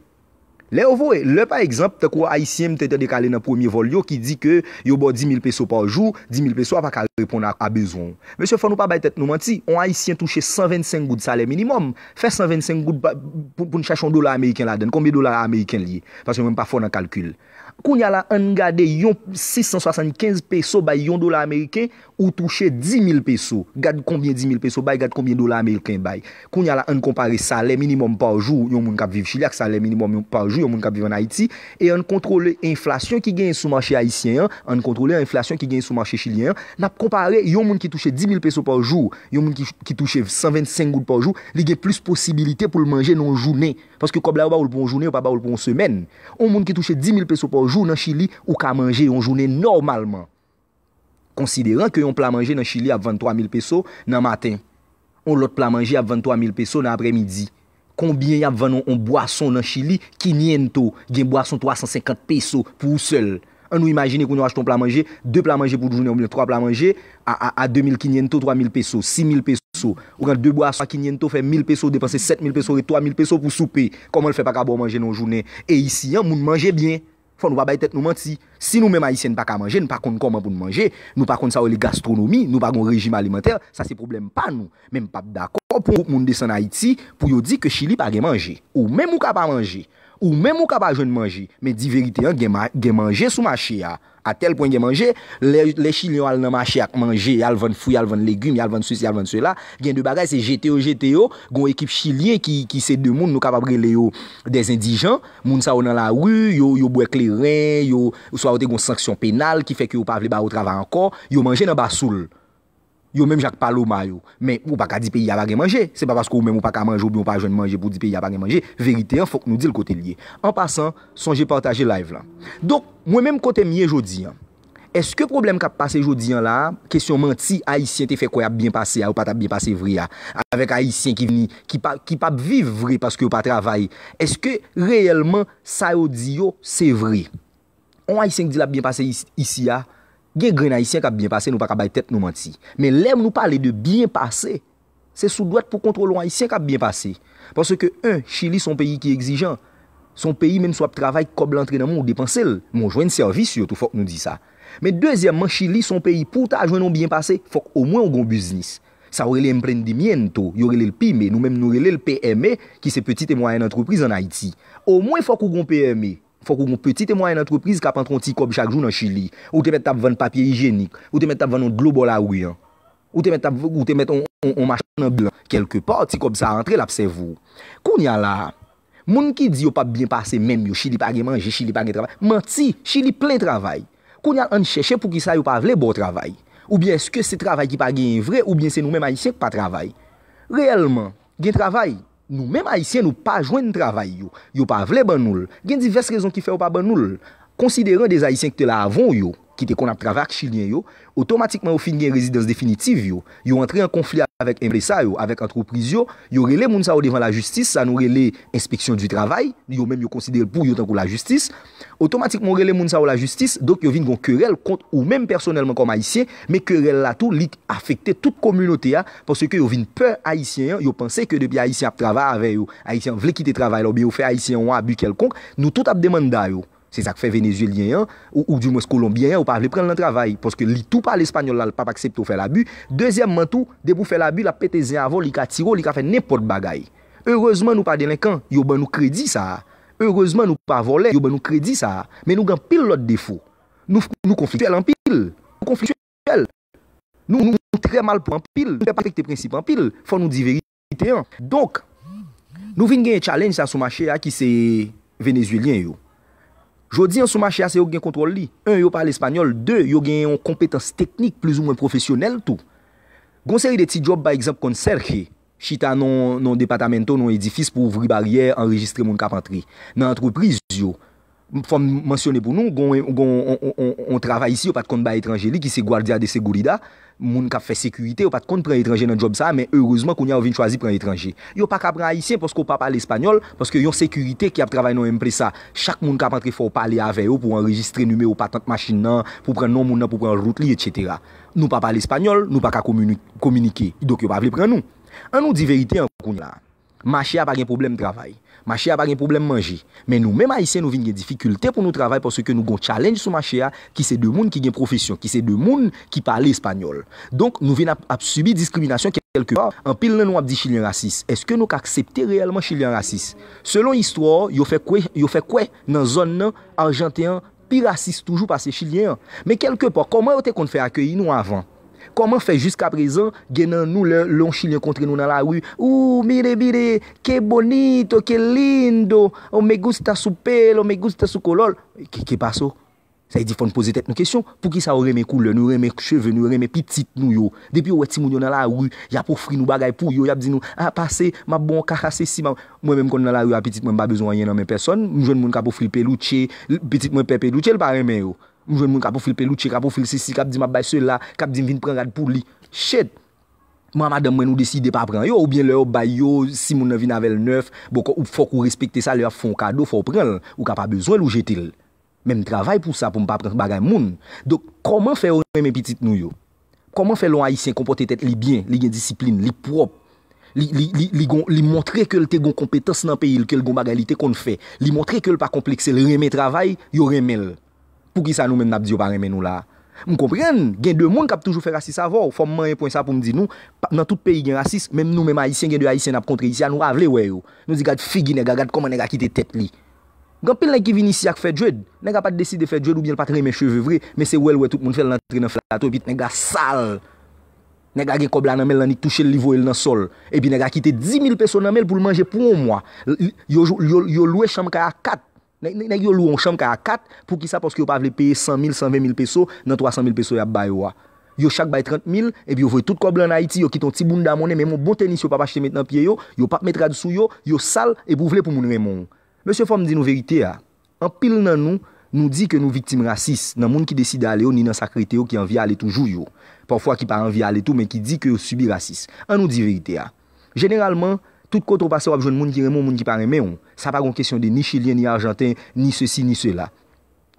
Lè yo voye, lè pa egzanp, tankou Ayisyen m te tande k ale nan premye vòl yo ki di ke yo ba w dis mil peso pa jou, dis mil peso a pa ka reponn a, a bezwen w. Mesye, fò nou pa bay tèt nou manti. On Ayisyen touche san vennsenk goud salè minimòm. Fè san vennsenk goud pa, pou, pou n chache yon dola ameriken ladann. Konbyen dola ameriken l ye? Paske mwen m pa fò nan kalkil. Kounye a la, ann gade yon sis san swasannkenz peso bay yon dola ameriken, ou touche dis mil peso. Gad konbyen dis mil peso bay, gad konbyen dola ameriken bay. Kounye a la, ann konpare salè minimòm pa jou yon moun k ap viv Chili ak salè minimòm yon, pa jou yon moun k ap viv ann Ayiti, e ann kontwole enflasyon ki genyen sou mache ayisyen an, ann kontwole enflasyon ki genyen sou mache chilyen an. N ap konpare yon moun ki touche dis mil peso pa jou, yon moun ki, ki touche san vennsenk goud pa jou, li gen plis posibilite pou l manje nan yon jounen. Paske kòb la, yo ba w l pou yon jounen, yo pa ba w l pou yon semèn. Yon moun ki touche dis mil peso pa jou nan Chili, ou ka manje yon jounen nòmalman. Konsideran ke yon pla manje nan Chili ap vann twa mil peso nan maten, yon lòt pla manje ap vann twa mil peso nan aprèmidi. Konbyen y ap vann yon, yon bwason nan Chili? Quinientos, gen bwason twa san senkant peso pou ou sèl. An nou imajine kounye a w achte yon pla manje, de pla manje pou jounen oubyen twa pla manje a, a, a de mil quinientos, twa mil peso, sis mil peso. Ou pran de bwason a quinientos, fè mil peso, ou depanse sèt mil peso, ret twa mil peso pou soupe. Kòman l fè pa ka ba w manje nan yon jounen? E isi an, moun manje byen. Fò nou pa bay tèt nou manti. Si nou menm Ayisyen n pa ka manje, n pa konn kòman pou n manje, nou pa konn sa yo rele gastwonomi, nou pa gon rejim alimantè, sa se pwoblèm pa nou. Men m p ap dakò pou yon gwoup moun desann Ayiti pou yo di ke Chili pa gen manje. Ou menm ou ka pa manje. Ou menm ou ka pa jwenn manje. Men di verite an, gen, ma- gen manje sou mache a. Atèl pwen gen manje, lè, lè Chilyen yo al nan mache ak manje, y al vann fwi, y al vann legim, y al vann sesi, y al vann sela, gen de bagay, se jete yo, jete yo. Gon ekip Chilyen ki, ki se de moun, nou kapab rele yo des indigents. Moun sa yo nan lari, yo, yo bwè kleren, yo, swa yo te gon sanksyon penal ki fè ke yo pa vle ba yo travay ankò, yo manje nan basoul. Yo menm jan ak Paloma yo. Men ou pa ka di peyi a pa gen manje. Se pa paske ou menm ou pa ka manje oubyen ou pa jwenn manje pou di peyi a pa gen manje. Verite an, fòk nou di l kote l ye. An pasan, sonje pataje live la. Donk, mwen menm kote m ye jodi an, èske pwoblèm k ap pase jodi an la a, kesyon manti Ayisyen te fè kwè ap byen pase a, yo pa t ap byen pase vre a, avèk Ayisyen ki vini, ki pa, ki p ap viv vre paske yo pa travay, èske reyèlman sa yo di yo se vre? Yon Ayisyen k di l ap byen pase is- isi a, gen grenn Ayisyen k ap byen pase, nou pa ka bay tèt nou manti. Men lè nou pale de byen pase, se sou dwèt pou kontwole yon Ayisyen k ap byen pase. Paske, en, Chili se yon peyi ki egzijan. Se yon peyi, menm si w ap travay, kòb la antre nan men w, ou depanse l. Men w jwenn sèvis yo tou, fòk nou di sa. Men dezyèmman, Chili se yon peyi, pou w ta jwenn yon byen pase, fòk omwen w gen yon biznis. Sa yo rele emprendimiento, yo rele l pyme, nou menm nou rele l P M E, ki se Petite et Moyenne Entreprise an Ayiti. Omwen fòk ou gen yon P M E, fòk ou gen yon Petite et Moyenne Entreprise k ap antre yon ti kòb chak jou nan Chili. Ou te mèt t ap vann papye ijyenik, ou te mèt t ap vann yon dlo bò lari an. Ou te mèt t ap, ou te mèt yon, yon, yon machann anbilan. Kèlkepè, ti kòb sa a antre, l ap sèvi w. Kounye a la a, moun ki di yo p ap byen pase menm yo, Chili pa gen manje, Chili pa gen travay. Manti, Chili plen travay. Kounye a, ann chèche poukisa yo pa vle ba w travay. Oubyen èske se travay ki pa genyen vre, oubyen se nou menm Ayisyen k pa travay? Reyèlman, gen travay. Nou menm Ayisyen, nou pa jwenn travay yo. Yo pa vle ban nou l. Gen divès rezon ki fè yo pa ban nou l. Konsideran de Ayisyen ki te la avan w yo, ki te konn ap travay ak Chilyen yo, otomatikman yo fin gen rezidans definitiv yo, yo antre an konfli avèk enpresa yo, avèk antrepriz yo, yo rele moun sa yo devan lajistis, sa nou rele enspeksyon di travay, yo menm yo konsidere l pou yo tankou lajistis. Otomatikman, yo rele moun sa yo lajistis, donk yo vin gon kerèl kont ou menm pèsonèlman kòm Ayisyen, men kerèl la tou, li afekte tout kominote a, paske yo vin pè Ayisyen an, yo panse ke depi Ayisyen ap travay avè yo, Ayisyen an vle kite travay la, oubyen yo fè Ayisyen an yon abi kèlkonk, nou tout ap demanda yo. Se sa k fè Venezyelyen an, ou, ou dimwens Kolonbyen an, yo pa vle pran l nan travay, paske li tou pale espanyòl la, l p ap aksepte w fè labi. Dezyèmman tou, depi w fè labi, l ap pete zen avè w, li ka tire w, li ka fè nenpòt bagay. Erezman, nou pa delenkan, yo ban nou kredi sa a. Erezman, nou pa vòlè, yo ban nou kredi sa a. Men nou gen anpil lòt defo. Nou, nou konfliktyèl anpil. Nou konfliktyèl. Nou, nou, nou trè mal pou anpil. Nou respekte prensip anpil. Fò nou di verite an. Donk, nou vin genyen challenge sa sou mache a ki se Venezyelyen yo. Jodi an sou mache a, se yo ki gen kontwòl li. En, yo pale espanyòl. De, yo gen yon konpetans teknik plizoumwen pwofesyonèl tou. Gon seri de ti djòb, pa egzanp, konserje, chita nan, nan depatamento, nan edifis pou ouvri baryè, anrejistre moun k ap antre. Nan antrepriz yo, fò m mansyone pou nou, gon, gon on, on, on, on travay isi yo pa t konn bay etranje li, ki se guardia de seguridad, moun k ap fè sekirite, yo pa t konn pran etranje nan djòb sa a, men erezman kounye a yo vin chwazi pran etranje. Yo pa ka pran Ayisyen paske w pa pale espanyòl, paske yon sekirite ki ap travay nan yon empresa, chak moun k ap antre fò w pale avè yo pou w anrejistre nimewo patant machin nan, pou w pran non moun nan, pou w pran rout li, etsetera. Nou pa pale espanyòl, nou pa ka komini-, kominike. Donk yo pa vle pran nou. An nou di verite an kounye a. Mache a pa gen pwoblèm travay. Mache a pa gen pwoblèm manje. Men nou menm Ayisyen, nou vin gen difikilte pou nou travay paske nou gon challenge sou mache a, ki se de moun ki gen pwofesyon, ki se de moun ki pale espanyòl. Donk, nou vin ap, ap sibi diskriminasyon kèlkepa. Anpil nan nou ap di Chilyen rasis. Èske nou ka aksepte reyèlman Chilyen rasis? Selon istwa, yo fè kwè, yo fè kwè nan zòn nan, Ajanten an pi rasis toujou pase Chilyen an. Men kèlkepa, kòman yo te konn fè akeyi nou avan? Kòman fè jiskaprezan, gen nan nou lè, lè yon Chilyen kontre nou nan lari, "Uh, mire, mire, qué bonito, qué lindo, oh, me gusta su pelo, me gusta su color." Ke, ke paso? Sa vle di fò n poze tèt nou kesyon, poukisa yo renmen koulè nou, yo renmen cheve nou, yo renmen pitit nou yo? Depi yo wè timoun yo nan lari, y ap ofri nou bagay pou yo, y ap di nou, a pase, m ap ba w yon kaka sesi, m ap... Mwen menm konn nan lari a, pitit mwen m pa bezwen anyen nan men pèsòn, m jwenn moun k ap ofri l peluche, pitit mwen pè peluche, l pa renmen yo. M jwenn moun k ap ofri l peluche, k ap ofri l sesi, k ap di m ap bay sela, k ap di m vin pran rad pou li. Shit! Mwen ak madanm mwen nou deside pa pran yo, oubyen lè yo bay yo, si moun nan vin avè l nèf, bon, kò-, ou fòk ou respekte sa, lè y ap fè yon kado, fò w pran l, ou ka pa bezwen l, ou jete l. Men m travay pou sa, pou m pa pran bagay moun. Donk, kòman fè yo renmen pitit nou yo? Kòman fè lè yon Ayisyen konpòte tèt li byen, li gen disiplin, li pwòp, li, li, li, li, gon, li montre ke l te gon konpetans nan peyi l, ke l gon bagay li te konn fè, li montre ke l pa konplekse, l renmen travay, yo renmen l? Poukisa nou menm n ap di yo pa renmen nou la a? M konprann, gen de moun k ap toujou fè rasis avè w. Fò m manyen pwen sa pou m di nou, pa, nan tout peyi gen rasis, menm nou menm Ayisyen, gen de Ayisyen n ap kontre isi a, nou pa vle wè yo. Nou di, gad figi nèg la, gad kòman nèg la kite tèt li. Gen anpil nèg ki vin isi a k fè dread. Nèg la pa t deside fè dread oubyen l pa t renmen cheve vre, men se wè l wè tout moun fè l, l antre nan flato, epi nèg la sal. Nèg la gen kòb la nan men l, l annik touche l, li voye l nan sòl. Epi nèg la kite dis mil peso nan men l pou l manje pou yon mwa. L-, l-, yo, yo, yo lwe chanm kay a kat. Nèg, nèg, nèg yo lwe yon chanm kay a kat, poukisa? Paske yo pa vle peye san mil, san ven mil peso nan twa san mil peso y ap ba yo a. Yo chak bay trant mil, epi yo voye tout kòb la ann Ayiti, yo kite yon ti bounda monnen, menm yon bon tenis yo p ap achte met nan pye yo, yo p ap met rad sou yo, yo sal, epi w vle pou moun renmen w. Mesye, fò m di nou verite a. Anpil nan nou, nou di ke nou viktim rasis nan moun ki deside ale yo, ni nan sa k rete yo ki anvi ale toujou yo. Pafwa ki pa anvi ale tou, men ki di ke yo sibi rasis. An nou di verite a. Jeneralman, tout kote w pase, w ap jwenn moun ki renmen w, moun ki pa renmen w. Sa pa gon kesyon de ni chilyen, ni ajanten, ni sesi, ni sela.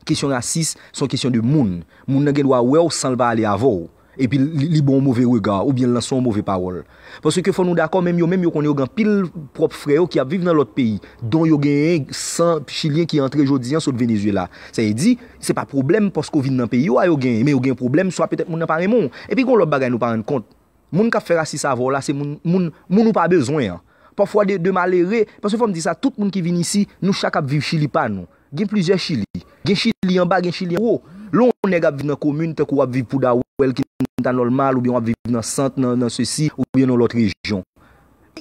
Kesyon rasis, se yon kesyon de moun. Moun nan gen dwa wè w san l pa ale avè w. Epi li, li ba w yon move rega, oubyen l lanse w yon move pawòl. Paske fò nou dakò, menm yo menm, yo konnen yo gen anpil pwòp frè yo ki ap viv nan lòt peyi, don yo genyen san chilyen ki antre jodi a sot Venezuela. Sa vle di, se pa pwoblèm paske w vin nan peyi w a yo genyen, men yo gen pwoblèm, swa petèt moun nan pa renmen w. Epi gen yon lòt bagay nou pa rann kont. Moun k ap fè rasis avè w la, se moun, moun, moun ou pa bezwen an. Pafwa de, de malere, paske fò m di sa, tout moun ki vin isi, nou chak ap viv Chili pa nou. Gen plizyè Chili. Gen Chili anba, gen Chili anwo. Lè yon nèg ap viv nan komin, tankou w ap viv Pudahuel, Quinta Normal, oubyen w ap viv nan Sant, nan, nan sesi, oubyen nan lòt rejyon.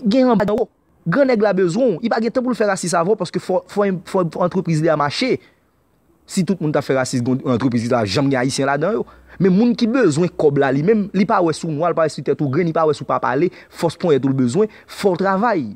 Gen anba, gen anwo. Gran nèg la bezwen w. Li pa gen tan pou l fè rasis avè w, paske fò, fò, fò, fò antrepriz li a mache. Si tout moun t ap fè rasis, gon antrepriz ki ta janm gen Ayisyen ladan yo. Men moun ki bezwen kòb la li menm, li pa wè si w nwa, li pa wè si tèt ou grenn, li pa wè si w pa pale, fòs ponyèt ou l bezwen, fò w travay.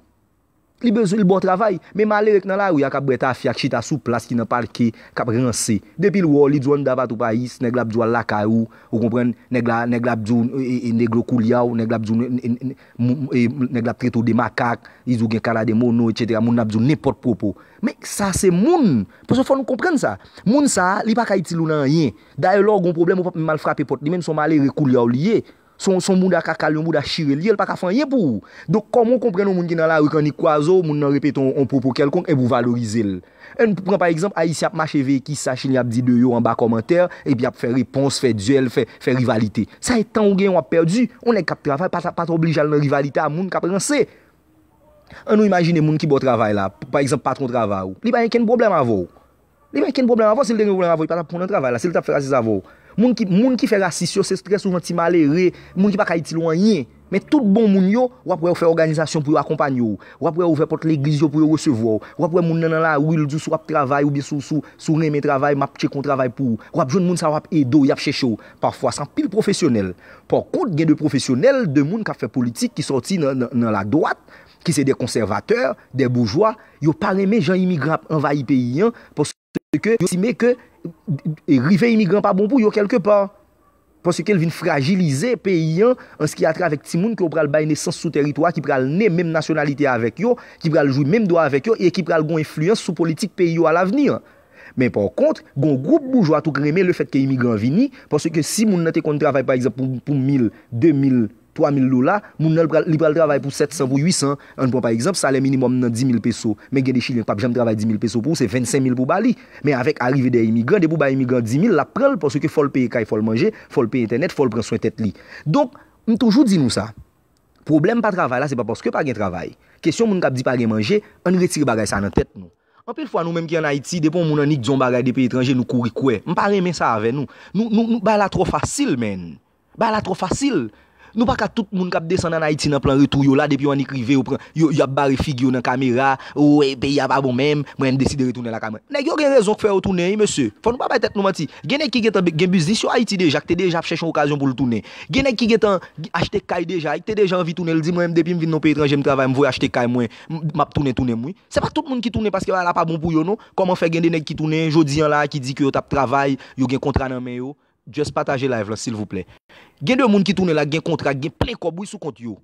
Li bezwen, li ba w travay. Men malere k nan lari a k ap bwè tafya, k chita sou plas, ki nan pake, k ap ranse. Depi l wè w, li di w anndan pa tou payis, nèg la ap di w al lakay ou, ou konprann, nèg la, nèg la ap di w, e, e, e, negro koulyaw, nèg la ap di w, e, e, e, mou-, e, nèg la ap trete w de makak, li di w gen kara de mono, etsetera. Moun nan ap di w nenpòt pwopo. Men sa se moun. Paske fò nou konprann sa. Moun sa a, li pa ka itil ou nan anyen. Dayè, lè w gen yon pwoblèm, ou p ap menm al frape pòt li, menm si yon malere koulyaw li ye. Se yon, se yon mouda kaka l, yon mouda chire li ye, li pa ka fè anyen pou ou. Donk, kòman w konprann yon moun ki nan lari k annik kwaze w, moun nan repete yon, yon pwopo kèlkonk, epi w valorize l? Ann pran pa egzanp, Ayisyen ap mache veye kisa Chilyen ap di de yo anba kòmantè, epi ap fè repons, fè dyèl, fè, fè rivalite. Sa e tan ou genyen w ap pèdi. Yon nèg k ap travay, pa ta, pa ta oblije al nan rivalite a moun k ap ranse. Ann nou imajine moun ki ba w travay la, pa egzanp, patwon travay ou. Li pa gen kenn pwoblèm avè w. Li pa gen kenn pwoblèm avè w, si l te gen pwoblèm avè w, li pa t ap pran w nan travay la, si l t ap fè rasis avè w. Moun ki, moun ki fè rasis yo, se trè souvan ti malere, moun ki pa ka itil ou anyen. Men tout bon moun yo, w ap wè yo fè òganizasyon pou yo akonpanye w. W ap wè yo ouvè pòt legliz yo pou yo resevwa w. W ap wè moun nan nan lari, l di w si w ap travay oubyen si w, si w, si w renmen travay, m ap tcheke yon travay pou ou. W ap jwenn moun sa yo ap ede w, y ap chèche w. Pafwa, se anpil pwofesyonèl. Pakont, gen de pwofesyonèl, de moun k ap fè politik ki sòti nan, nan, nan ladwat, ki se de konsèvatè, de boujwa, yo pa renmen jan imigran ap anvayi peyi an, paske yo estime ke, e, rive imigran pa bon pou yo kèlkepa. Paske l vin frajilize peyi an, an se ki atravè timoun ke yo pral bay nesans sou tèritwa, ki pral ne menm nasyonalite avèk yo, ki pral jwi menm dwa avèk yo, e ki pral gen yon enfliyans sou politik peyi yo alavni. Men pakont, gen yon gwoup boujwa tou k renmen lefètke imigran vini, paske si moun nan te konn travay, pa egzanp, pou, pou mil, de mil, twa mil dola, moun nan li pral, li pral travay pou sèt san, pou uit san. Ann pran pa egzanp, salè minimòm nan di mil peso. Men gen de Chilyen k p ap janm travay di mil peso pou ou, se vennsenk mil pou w ba li. Men avèk arive de imigran, depi w ba imigran di mil, l ap pran l, paske fò l peye kay, fò l manje, fò l peye entènèt, fò l pran swen tèt li. Donk, m toujou di nou sa. Pwoblèm pa travay la, se pa paske pa gen travay. Kesyon moun k ap di pa gen manje, ann retire bagay sa nan tèt nou. Anpil fwa, nou menm ki ann Ayiti, depi yon moun annik di yon bagay de peyi etranje, nou kouri kwè. M pa renmen sa avè nou. Nou, nou, nou, bagay la twò fasil, man. Bagay la twò fasil. Nou pa ka tout moun k ap desann ann Ayiti nan plan retou yo la, depi yo annik rive, yo pran, yo, y ap bare figi yo nan kamera, o, e, peyi a pa bon menm, mwen menm deside retounen lakay mwen. Nèg yo gen rezon k fè yo tounen, wi, mesye. Fò nou pa bay tèt nou manti. Gen nèg ki gentan gen biznis yo Ayiti deja, k te deja ap chèche yon okazyon pou l tounen. Gen nèg ki gentan achte kay deja, e k te deja anvi tounen, l di, mwen menm, depi m vin nan peyi etranje, m travay, m voye achte kay mwen, m, m ap tounen, tounen m, wi. Se pa tout moun ki tounen paske bagay la pa bon pou yo, non. Kòman fè gen de nèg ki tounen jodi an la, ki di ke yo t ap travay, yo gen kontra nan men yo? Just pataje live lan, silvouplè. Gen de moun ki tounen la, gen kontra, gen plen kòb, wi, sou kont yo.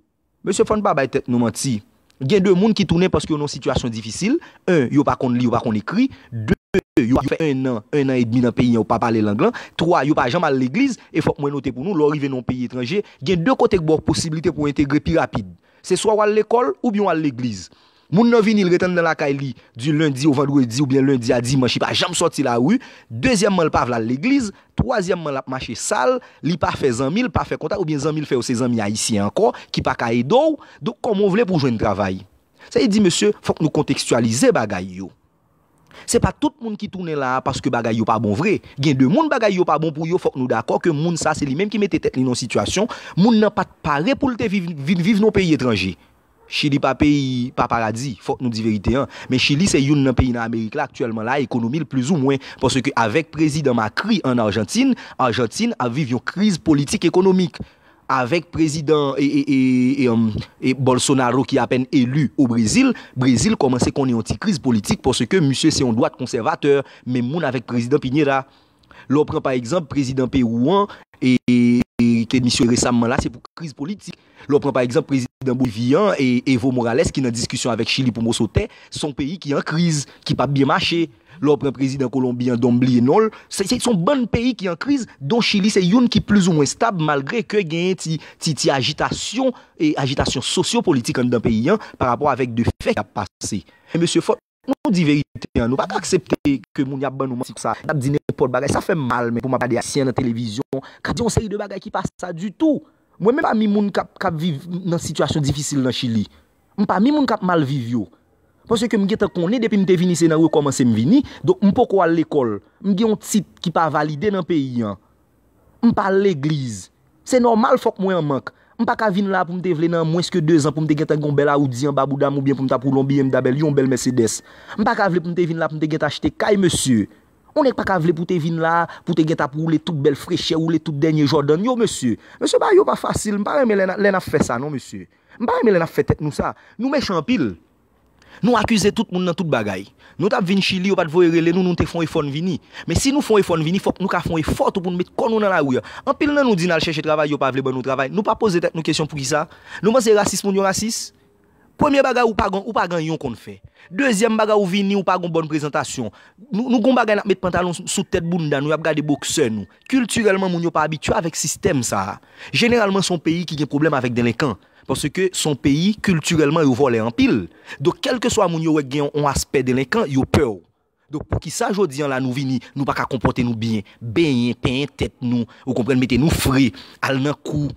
Mesye, fò n pa bay tèt nou manti. Gen de moun ki tounen paske yo nan yon sitiyasyon difisil. En, yo pa konn li, yo pa konn ekri. De, yo fè en an, en an edmi nan peyi an, yo pa pale lang lan. Twa, yo pa janm al legliz. E fòk mwen note pou nou, lè w rive nan yon peyi etranje, gen de kote k ba w posiblite pou w entegre pi rapid. Se swa w al lekòl oubyen w al legliz. Moun nan vini, l ret anndan lakay li, di lendi o vandredi oubyen lendi a dimanch, li pa janm sòti lari. Dezyèmman, l pa vle al legliz. Twazyèmman, l ap mache sal, li pa fè zanmi, l pa fè kontak, oubyen zanmi l fè yo se zanmi ayisyen ankò, ki pa ka ede w. Donk, kòman w vle pou w jwenn travay? Sa vle di, mesye, fòk nou kontekstyalize bagay yo. Se pa tout moun ki tounen la a paske bagay yo pa bon vre. Gen de moun bagay yo pa bon pou yo, fòk nou dakò ke moun sa se li menm ki mete tèt li nan yon sitiyasyon, moun nan pa t pare pou l te viv, vin viv nan yon peyi etranje. Chili pa peyi, pa paradi, fòk nou di verite an. Men Chili se youn nan peyi nan Amerik la aktyèlman la, ekonomi l plizoumwen, paske avèk prezidan Macri ann Ajantin, Ajantin ap viv yon kriz politik ekonomik. Avèk prezidan e, e, e, e, um, e Bolsonaro ki apèn eli o Brezil, Brezil kòmanse konnen yon ti kriz politik paske misye se yon dwat konsèvatè, menm moun avèk prezidan Piñera. Lè w pran pa egzanp prezidan Pewou an, e, e, e ke misye resamman la, se pou kriz politik. Lè w pran pa egzanp prezidan Bolivi an, e Evo Morales ki nan diskisyon avèk Chili pou moso tè, se yon peyi ki an kriz, ki p ap byen mache. Lè w pran prezidan Kolonbi an, don m bliye non l, se, se, se yon bann peyi ki an kriz, don Chili se youn ki plizoumwen stab malgre ke genyen ti, ti, ti ajitasyon, e ajitasyon sosyo-politik anndan peyi an pa rapò avèk de fè k ap pase. Men mesye, fòk nou di verite an, nou pa ka aksepte ke moun y ap ban nou manti konsa, y ap di nenpòt bagay, sa fè m mal, men pou m ap gade ayisyen nan televizyon k ap di yon seri de bagay ki pa sa ditou. Mwen menm pami moun k ap, k ap viv nan sitiyasyon difisil nan Chili, m pami moun k ap mal viv yo. Paske m gentan konnen depi m te vini se nan rekòmanse m vini, donk m poko al lekòl, m gen yon tit ki pa valide nan peyi an. M pa al legliz. Se nòmal fòk mwen an mank. M pa ka vin la pou m te vle nan mwens ke dezan pou m te gentan gen yon bèl Audi anba bouda m oubyen pou m t ap woule yon B M W, yon bèl Mercedes. M pa ka vle pou m te vin la pou m te gentan achte kay, mesye. Yon nèg pa ka vle pou te vin la pou te gentan ap woule tout bèl frechè, woule tout dènye Jordan yo, mesye. Mesye, bagay yo pa fasil. M pa renmen lè n a, lè n ap fè sa non, mesye. M pa renmen lè n ap fè tèt nou sa. Nou mechan anpil. Nou akize tout moun nan tout bagay. Nou t ap vin Chili, yo pa t voye rele nou, nou te fè yon efò n vini. Men si nou fè yon efò n vini, fòk nou ka fè yon efò tou pou n met kò nou nan lari a. Anpil nan nou di n al chèche travay, yo pa vle ban nou travay. Nou pa poze tèt nou kesyon poukisa? Nou panse rasis moun yo rasis? Premye bagay, ou pa gen, ou pa gen yon konn fè. Dezyèm bagay, ou vini, ou pa gen bòn prezantasyon. Nou, nou gen bagay n ap met pantalon sou, sou tèt bounda nou, y ap gade boksè nou. Kiltirèlman, moun yo pa abitye avèk sistèm sa a. Jeneralman, se yon peyi ki gen pwoblèm avèk delenkan. Paske se yon peyi, kiltirèlman, yo vòlè anpil. Donk, kèlkeswa moun yo wè k gen yon, yon aspè delenkan, yo pè w. Donk, poukisa jodi an la nou vini, nou pa ka konpòte nou byen, benyen, penyen tèt nou, ou konprann, mete nou fre, al nan kou,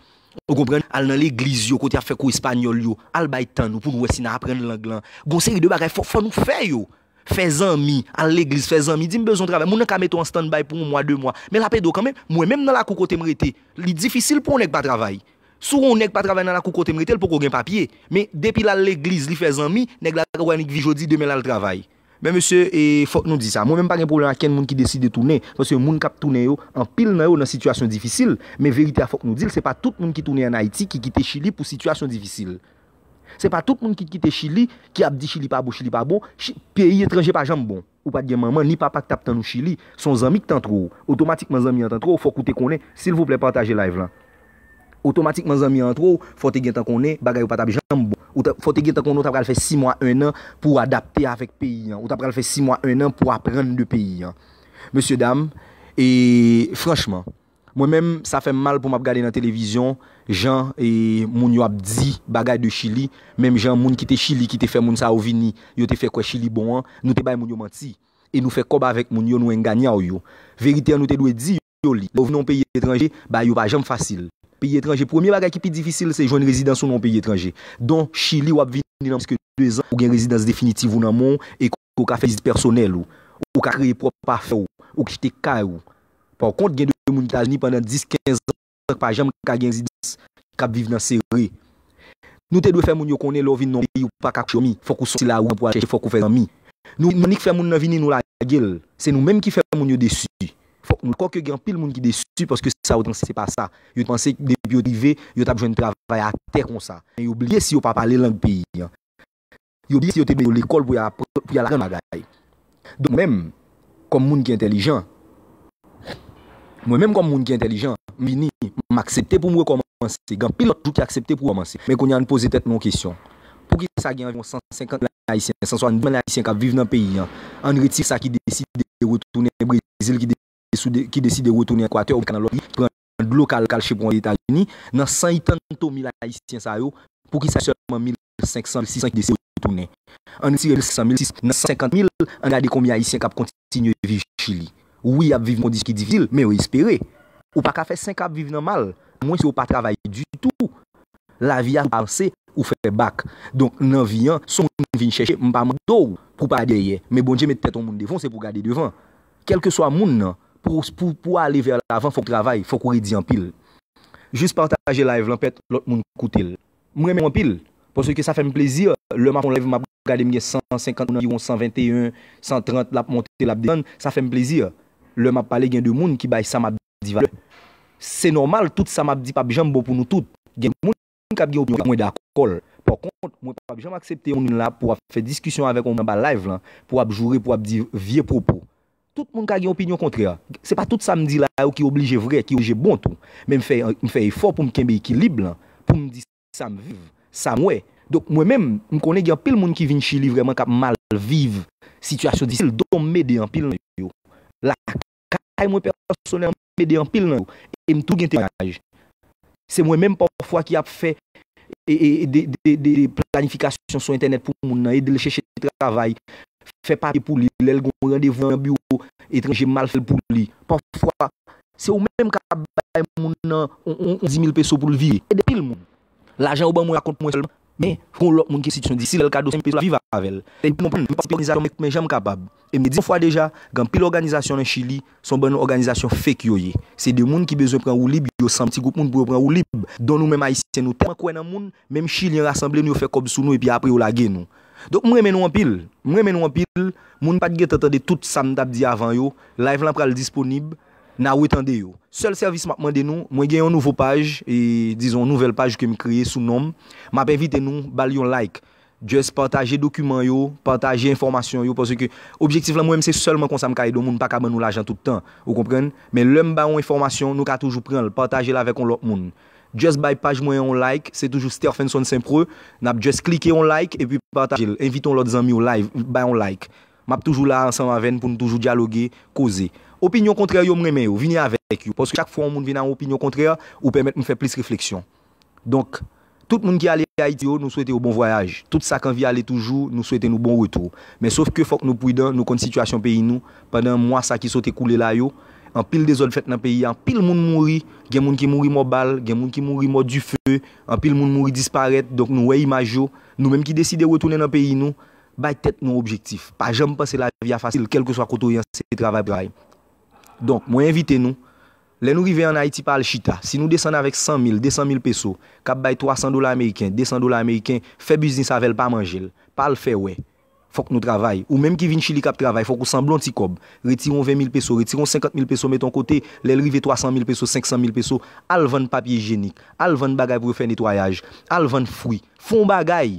ou konprann, al nan legliz yo, kote y ap fè kou espanyòl yo, al bay tan nou pou nou wè si n a aprann lang lan. Gon seri de bagay fò, fò nou fè yo. Fè zanmi, al legliz, fè zanmi, di m bezwen yon travay. Moun nan ka mete w an stand-by pou yon mwa, de mwa, men l ap ede w kanmenm. Mwen menm nan lakou kote m rete, li difisil pou yon nèg pa travay. Si w wè yon nèg pa travay nan lakou kote m rete, l poko gen papye. Men depi l al legliz, li fè zanmi, nèg la wè annik vi jodi, demen l al travay. Men mesye, e, fòk nou di sa. Mwen menm pa gen pwoblèm ak kenn moun ki deside tounen. Paske moun k ap tounen yo, anpil nan yo nan sitiyasyon difisil. Men verite a fòk nou di l, se pa tout moun ki tounen ann Ayiti ki kite Chili pou sitiyasyon difisil. Se pa tout moun ki kite Chili, ki ap di Chili pa bon, Chili pa bon. Chi-, peyi etranje pa janm bon. Ou pa t gen manman ni papa k t ap tann ou Chili. Se yon zanmi k t antre w. Otomatikman zanmi an t antre w, fòk ou te konnen. Silvouplè, pataje live lan. Otomatikman zanmi an antre w, fò w te gentan konnen bagay yo pa t ap janm bon. Ou ta, fò w te gentan konnen w ta pral fè sis mwa, en an pou w adapte avèk peyi an. Ou ta pral fè sis mwa, en an pou w aprann de peyi an. Mesye dam, e franchman, mwen menm, sa fè m mal pou m ap gade nan televizyon, jan, e, moun yo ap di bagay de Chili, menm jan moun ki te Chili, ki te fè moun sa yo vini, yo te fè kwè Chili bon an, nou te bay moun yo manti. E nou fè kòb avèk moun yo, nou enganyan yo. Verite an, nou te dwe di yo li. Lè w vin nan yon peyi etranje, bagay yo pa janm fasil. Peyi etranje, premye bagay ki pi difisil, se jwenn rezidans ou nan yon peyi etranje. Donk, Chili, w ap vini nan mwens ke dezan, ou gen rezidans definitiv ou nan men w, e ke w ka fè biznis pèsonèl ou. Ou ka kreye pwòp afè w. Ou ka achte kay ou. Pa kont, gen de moun ki Etazini pandan dis, kenz an, pa janm ka gen rezidans, k ap viv nan sere. Nou te dwe fè moun yo konnen lè w vin nan yon peyi ou pa ka kouche dòmi, fòk ou sòti lari an pou al chèche, fòk ou fè zanmi. Nou, nou annik fè moun nan vini, nou lage l. Se nou menm ki fè moun yo desi. Fòk nou dakò ke gen anpil moun ki desi paske sa yo te panse se pa sa. Yo te panse depi yo te rive, yo t ap jwenn travay atè konsa. Men yo bliye si yo pa pale lang peyi an. Yo bliye si yo te mete yo lekòl pou y ap, pou y al aprann bagay. Donk mwen menm, kòm moun ki entèlijan, mwen menm kòm moun ki entèlijan, m vini, m aksepte pou m rekòmanse. Gen anpil lòt toujou ki aksepte pou rekòmanse. Men kounye a, ann poze tèt nou yon kesyon. Poukisa gen anviwon san senkant mil Ayisyen, san swasanndis mil Ayisyen k ap viv nan peyi an? Ann retire sa ki deside retounen Brezil, ki de-, sou de-, ki deside retounen Ekwatè oubyen k al nan lòt peyi, ki pran dlo k al, k al chepon Ozetazini. Nan san etann mil Ayisyen sa yo, poukisa sèlman mil senk san, mil sis san ki deside retounen? Ann retire mil senk san, mil sis, nan san senkant mil, ann gade konbyen Ayisyen k ap kontinye viv Chili. Wi, y ap viv kondisyon ki difisil, men yo espere. Ou pa ka fè senk an ap viv nan mal, amwens ke w pa travay ditou. Lavi a, ou pa avanse, ou fè bak. Donk, nan vi an, si yon moun vin chèche, m pa mande w pou w pa gade dèyè. Men Bondye met tèt yon moun devan w, se pou w gade devan. Kèlkeswa moun nan, pou, pou, pou w ale vè lavan, fòk w travay, fòk ou redi anpil. Jis pataje live lan, pèt lòt moun koute l. M renmen w anpil, paske sa fè m plezi, lè m ap fè yon live, m ap gade, m gen san senkant moun, anviwon san venteyen, san trant, l ap monte, l ap desann, sa fè m plezi. Lè m ap pale, gen de moun ki bay sa m ap di valè. Se nòmal, tout sa m ap di p ap janm bon pou nou tout. Gen moun k ap gen opinyon, mwen dakò l. Pa kont, mwen p ap janm aksepte yon moun la pou w ap fè diskisyon avèk yon moun anba live lan, pou w ap joure, pou w ap di vye pwopo. Tout moun ka gen opinyon kontrè. Se pa tout sa m di la yo ki oblije vrè, ki oblije bon tou. Men m fè, m fè efò pou m kenbe ekilib lan, pou m di sa m viv, sa m wè. Donk, mwen menm, m konnen gen anpil moun ki vin Chili vrèman k ap mal viv sitiyasyon difisil, donk m ede anpil nan yo. Lakay mwen pèsonèlman, m ede anpil nan yo. E m tou gen temwayaj. Se mwen menm pafwa ki ap fè e, e, de, de, de, de planifikasyon sou entènèt pou moun nan, ede l chèche travay, fè papye pou li, lè l gen yon randevou nan biwo etranje, m al fè l pou li. Pafwa, se ou menm k ap bay moun nan yon, yon, yon dis mil peso pou l vire. Ede pil moun. Lajan yo ban mwen a kont mwen sèlman. Men, gon lòt moun ki sitiyasyon difisil, l kado senk peso, l ap viv avè l. Epi nou pran, m patisipe òganizasyon, men, men jan m kapab. E m te di yon fwa deja, gen anpil òganizasyon nan Chili, se yon bann òganizasyon fake yo ye. Se de moun ki bezwen pran woulib, yo sanm ti gwoup moun pou yo pran woulib. Donk nou menm Ayisyen, nou tèlman kwè nan moun, menm Chilyen rasanble nou, yo fè kòb sou nou, epi apre yo lage nou. Donk m renmen nou anpil. M renmen nou anpil. Moun pa t gentan tande tout sa m t ap di avan yo. Live lan pral disponib. N a retande yo. Sèl sèvis m ap mande nou, mwen gen yon nouvo paj, e, dizon, yon nouvèl paj ke m kreye sou non m. M ap envite nou, ba l yon like. Just pataje dokiman yo, pataje enfòmasyon yo, paske objektif lan mwen menm se sèlman konsa m ka ede yon moun, m pa ka ban nou lajan tout tan, ou konprann? Men lè m ba yon enfòmasyon, nou ka toujou pran l, pataje l avèk yon lòt moun. Just bay paj mwen yon like, se toujou Stephenson Saint Preux, n ap just klike yon like epi pataje l, envite yon lòt zanmi w live, bay yon like. M ap toujou la ansanm avè n pou n toujou dyaloge, koze. Opinyon kontrè yo, m renmen yo, vini avèk yo, paske chak fwa yon moun vin a yon opinyon kontrè, ou pèmèt m fè plis refleksyon. Donk, tout moun ki ale Ayiti yo, nou swete yo bon vwayaj. Tout sa k anvi ale toujou, nou swete nou bon retou. Men sof ke fòk nou pridan, nou konn sitiyasyon peyi nou. Pandan mwa sa ki sot ekoule la yo, anpil dezòd fèt nan peyi a, anpil moun mouri, gen moun ki mouri mò bal, gen moun ki mouri mò dife, anpil moun mouri disparèt. Donk nou wè imaj yo. Nou menm ki deside retounen nan peyi nou, bay tèt nou objektif. Pa janm panse lavi a fasil, kèlkeswa kote w ye an, se travay pou travay. Donk, mwen envite nou, lè nou rive ann Ayiti, pa al chita. Si nou desann avèk san mil, de san mil peso, k ap bay twa san dola ameriken, de san dola ameriken, fè biznis avè l, pa manje l. Pa al fè wè. Fòk nou travay. Ou menm ki vin Chili k ap travay, fòk ou sanble yon ti kòb. Retire yon ven mil peso, retire yon senkant mil peso, mete yon kote. Lè l rive twa san mil peso, senk san mil peso, al vann papye ijyenik, al vann bagay pou yo fè netwayaj, al vann fwi. Fè yon bagay.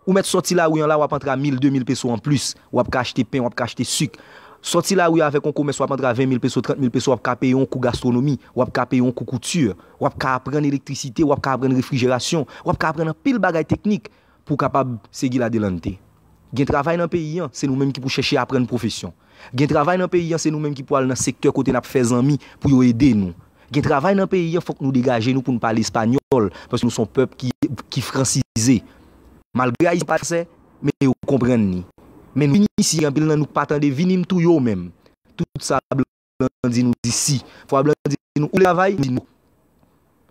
Ou mèt sòti lari an la, w ap antre a mil, de mil peso anplis. W ap ka achte pen, w ap ka achte sik. Sòti lari a avèk yon komès, w ap antre a ven mil peso, trant mil peso, w ap ka peye yon kou gastwonomi, w ap ka peye yon kou kouti, w ap ka aprann elektrisite, w ap ka aprann refrijerasyon, w ap ka aprann anpil bagay teknik pou w kapab seguir adelante. Gen travay nan peyi an, se nou menm ki pou chèche aprann pwofesyon. Gen travay nan peyi an, se nou menm ki pou al nan sektè kote n ap fè zanmi pou yo ede nou. Gen travay nan peyi an, fòk nou degaje nou pou n pale espanyòl, paske nou se yon pèp ki, ki fransize. Malgre Ayisyen pale fransè, men yo konprann li. Men nou vin isi, anpil nan nou k pa tande, vini m touye w menm. Tout sa blan di nou di si. Fwa blan di nou ou vle travay, nou di no.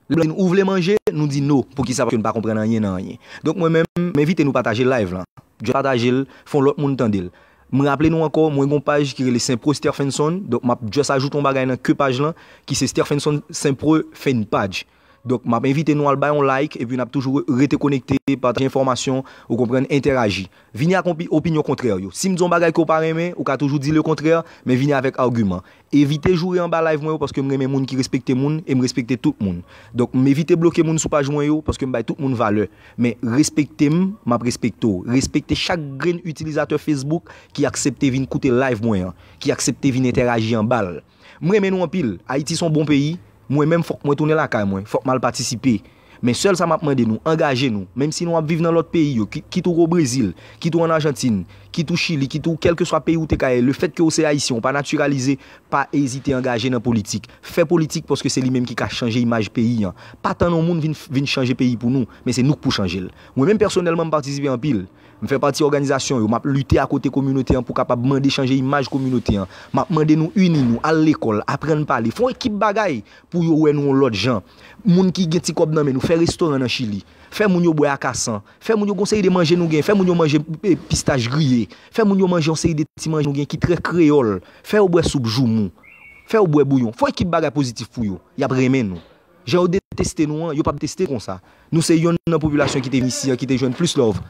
Lè blan di nou ou vle manje, nou di no. Poukisa? Paske nou pa konprann anyen nan anyen. Donk mwen menm, m envite nou pataje live lan. Just pataje l, fè yon lòt moun tande l. M raple nou ankò, mwen gen yon paj ki rele Saint Preux Stephenson. Donk m ap just ajoute yon bagay nan ke paj lan, ki se Stephenson Saint Preux fan page. Donk, m ap envite nou al bay yon like, epi n ap toujou re- rete konekte, pataje enfòmasyon, ou konprann, entèraji. Vini ak opi- opinyon kontrè yo. Si m di yon bagay ke w pa renmen, ou ka toujou di le kontrè, men vini avèk agiman. Evite joure anba live mwen yo, paske m renmen moun ki respekte moun, e m respekte tout moun. Donk, m evite bloke moun sou paj mwen yo, paske m bay tout moun valè. Men respekte m, m ap respekte w. Respekte chak grenn itilizatè Facebook ki aksepte vin koute live mwen an, ki aksepte vin entèraji anba l. M renmen nou anpil. Ayiti se yon bon peyi. Mwen menm, fòk mwen tounen lakay mwen, fòk m al patisipe. Men sèl sa m ap mande nou, angaje nou. Menm si nou ap viv nan lòt peyi yo, ki- kit ou o Brezil, kit ou ann Ajantin, kit ou Chili, kit ou kèlkeswa peyi ou te ka ye, lefètke ou se ayisyen, ou pa natiralize, pa ezite angaje nan politik. Fè politik, paske se li menm ki ka chanje imaj peyi an. Pa tann yon moun vin, vin chanje peyi pou nou, men se nou k pou chanje l. Mwen menm pèsonèlman, m patisipe anpil. M fè pati òganizasyon yo, m ap lite akote kominote an pou kapab mande chanje imaj kominote an. M ap mande nou ini nou, al lekòl, aprann pale, fè yon ekip bagay pou yo wè nou yon lòt jan. Moun ki gen ti kòb nan men nou, fè restoran nan Chili. Fè moun yo bwè akasan. Fè moun yo gon seri de manje nou gen. Fè moun yo manje e, pistach griye. Fè moun yo manje yon seri de ti manje nou gen ki trè kreyòl. Fè yo bwè soup joumou. Fè yo bwè bouyon. Fè yon ekip bagay pozitif pou yo. Y ap renmen nou. Jan yo deteste nou an, yo p ap deteste konsa. Nou se yonn nan popilasyon ki te vin isi an, ki te jwenn plis love.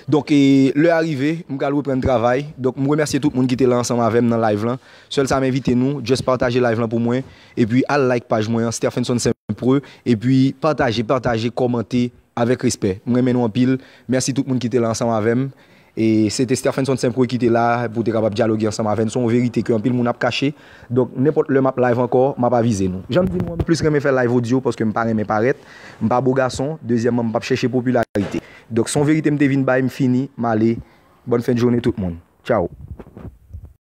Donk, e, lè a rive, m pral reprann travay. Donk, m remèsye tout moun ki te la ansanm avè m nan live lan. Sèl sa m envite nou, just pataje live lan pou mwen. Epi, al like paj mwen an, Stephenson Saint-Preux. Epi, pataje, pataje, kòmante avèk respè. M renmen nou anpil. Mèsi tout moun ki te la ansanm avè m. E se te Stephenson Saint-Preux ki te la pou te kapab dyaloge ansanm avè n. Se yon verite ke anpil moun ap kache. Donk, nenpòt lè m ap live ankò, m ap avize nou. Jan m di nou an, m plis renmen fè live audio paske m pa renmen parèt. M pa bo gason. Dezyèmman, m p ap chèche popilarite. Donk, se yon verite m te vin bay, m fini, m ale. Bòn fen de jounen tout moun. Tchao.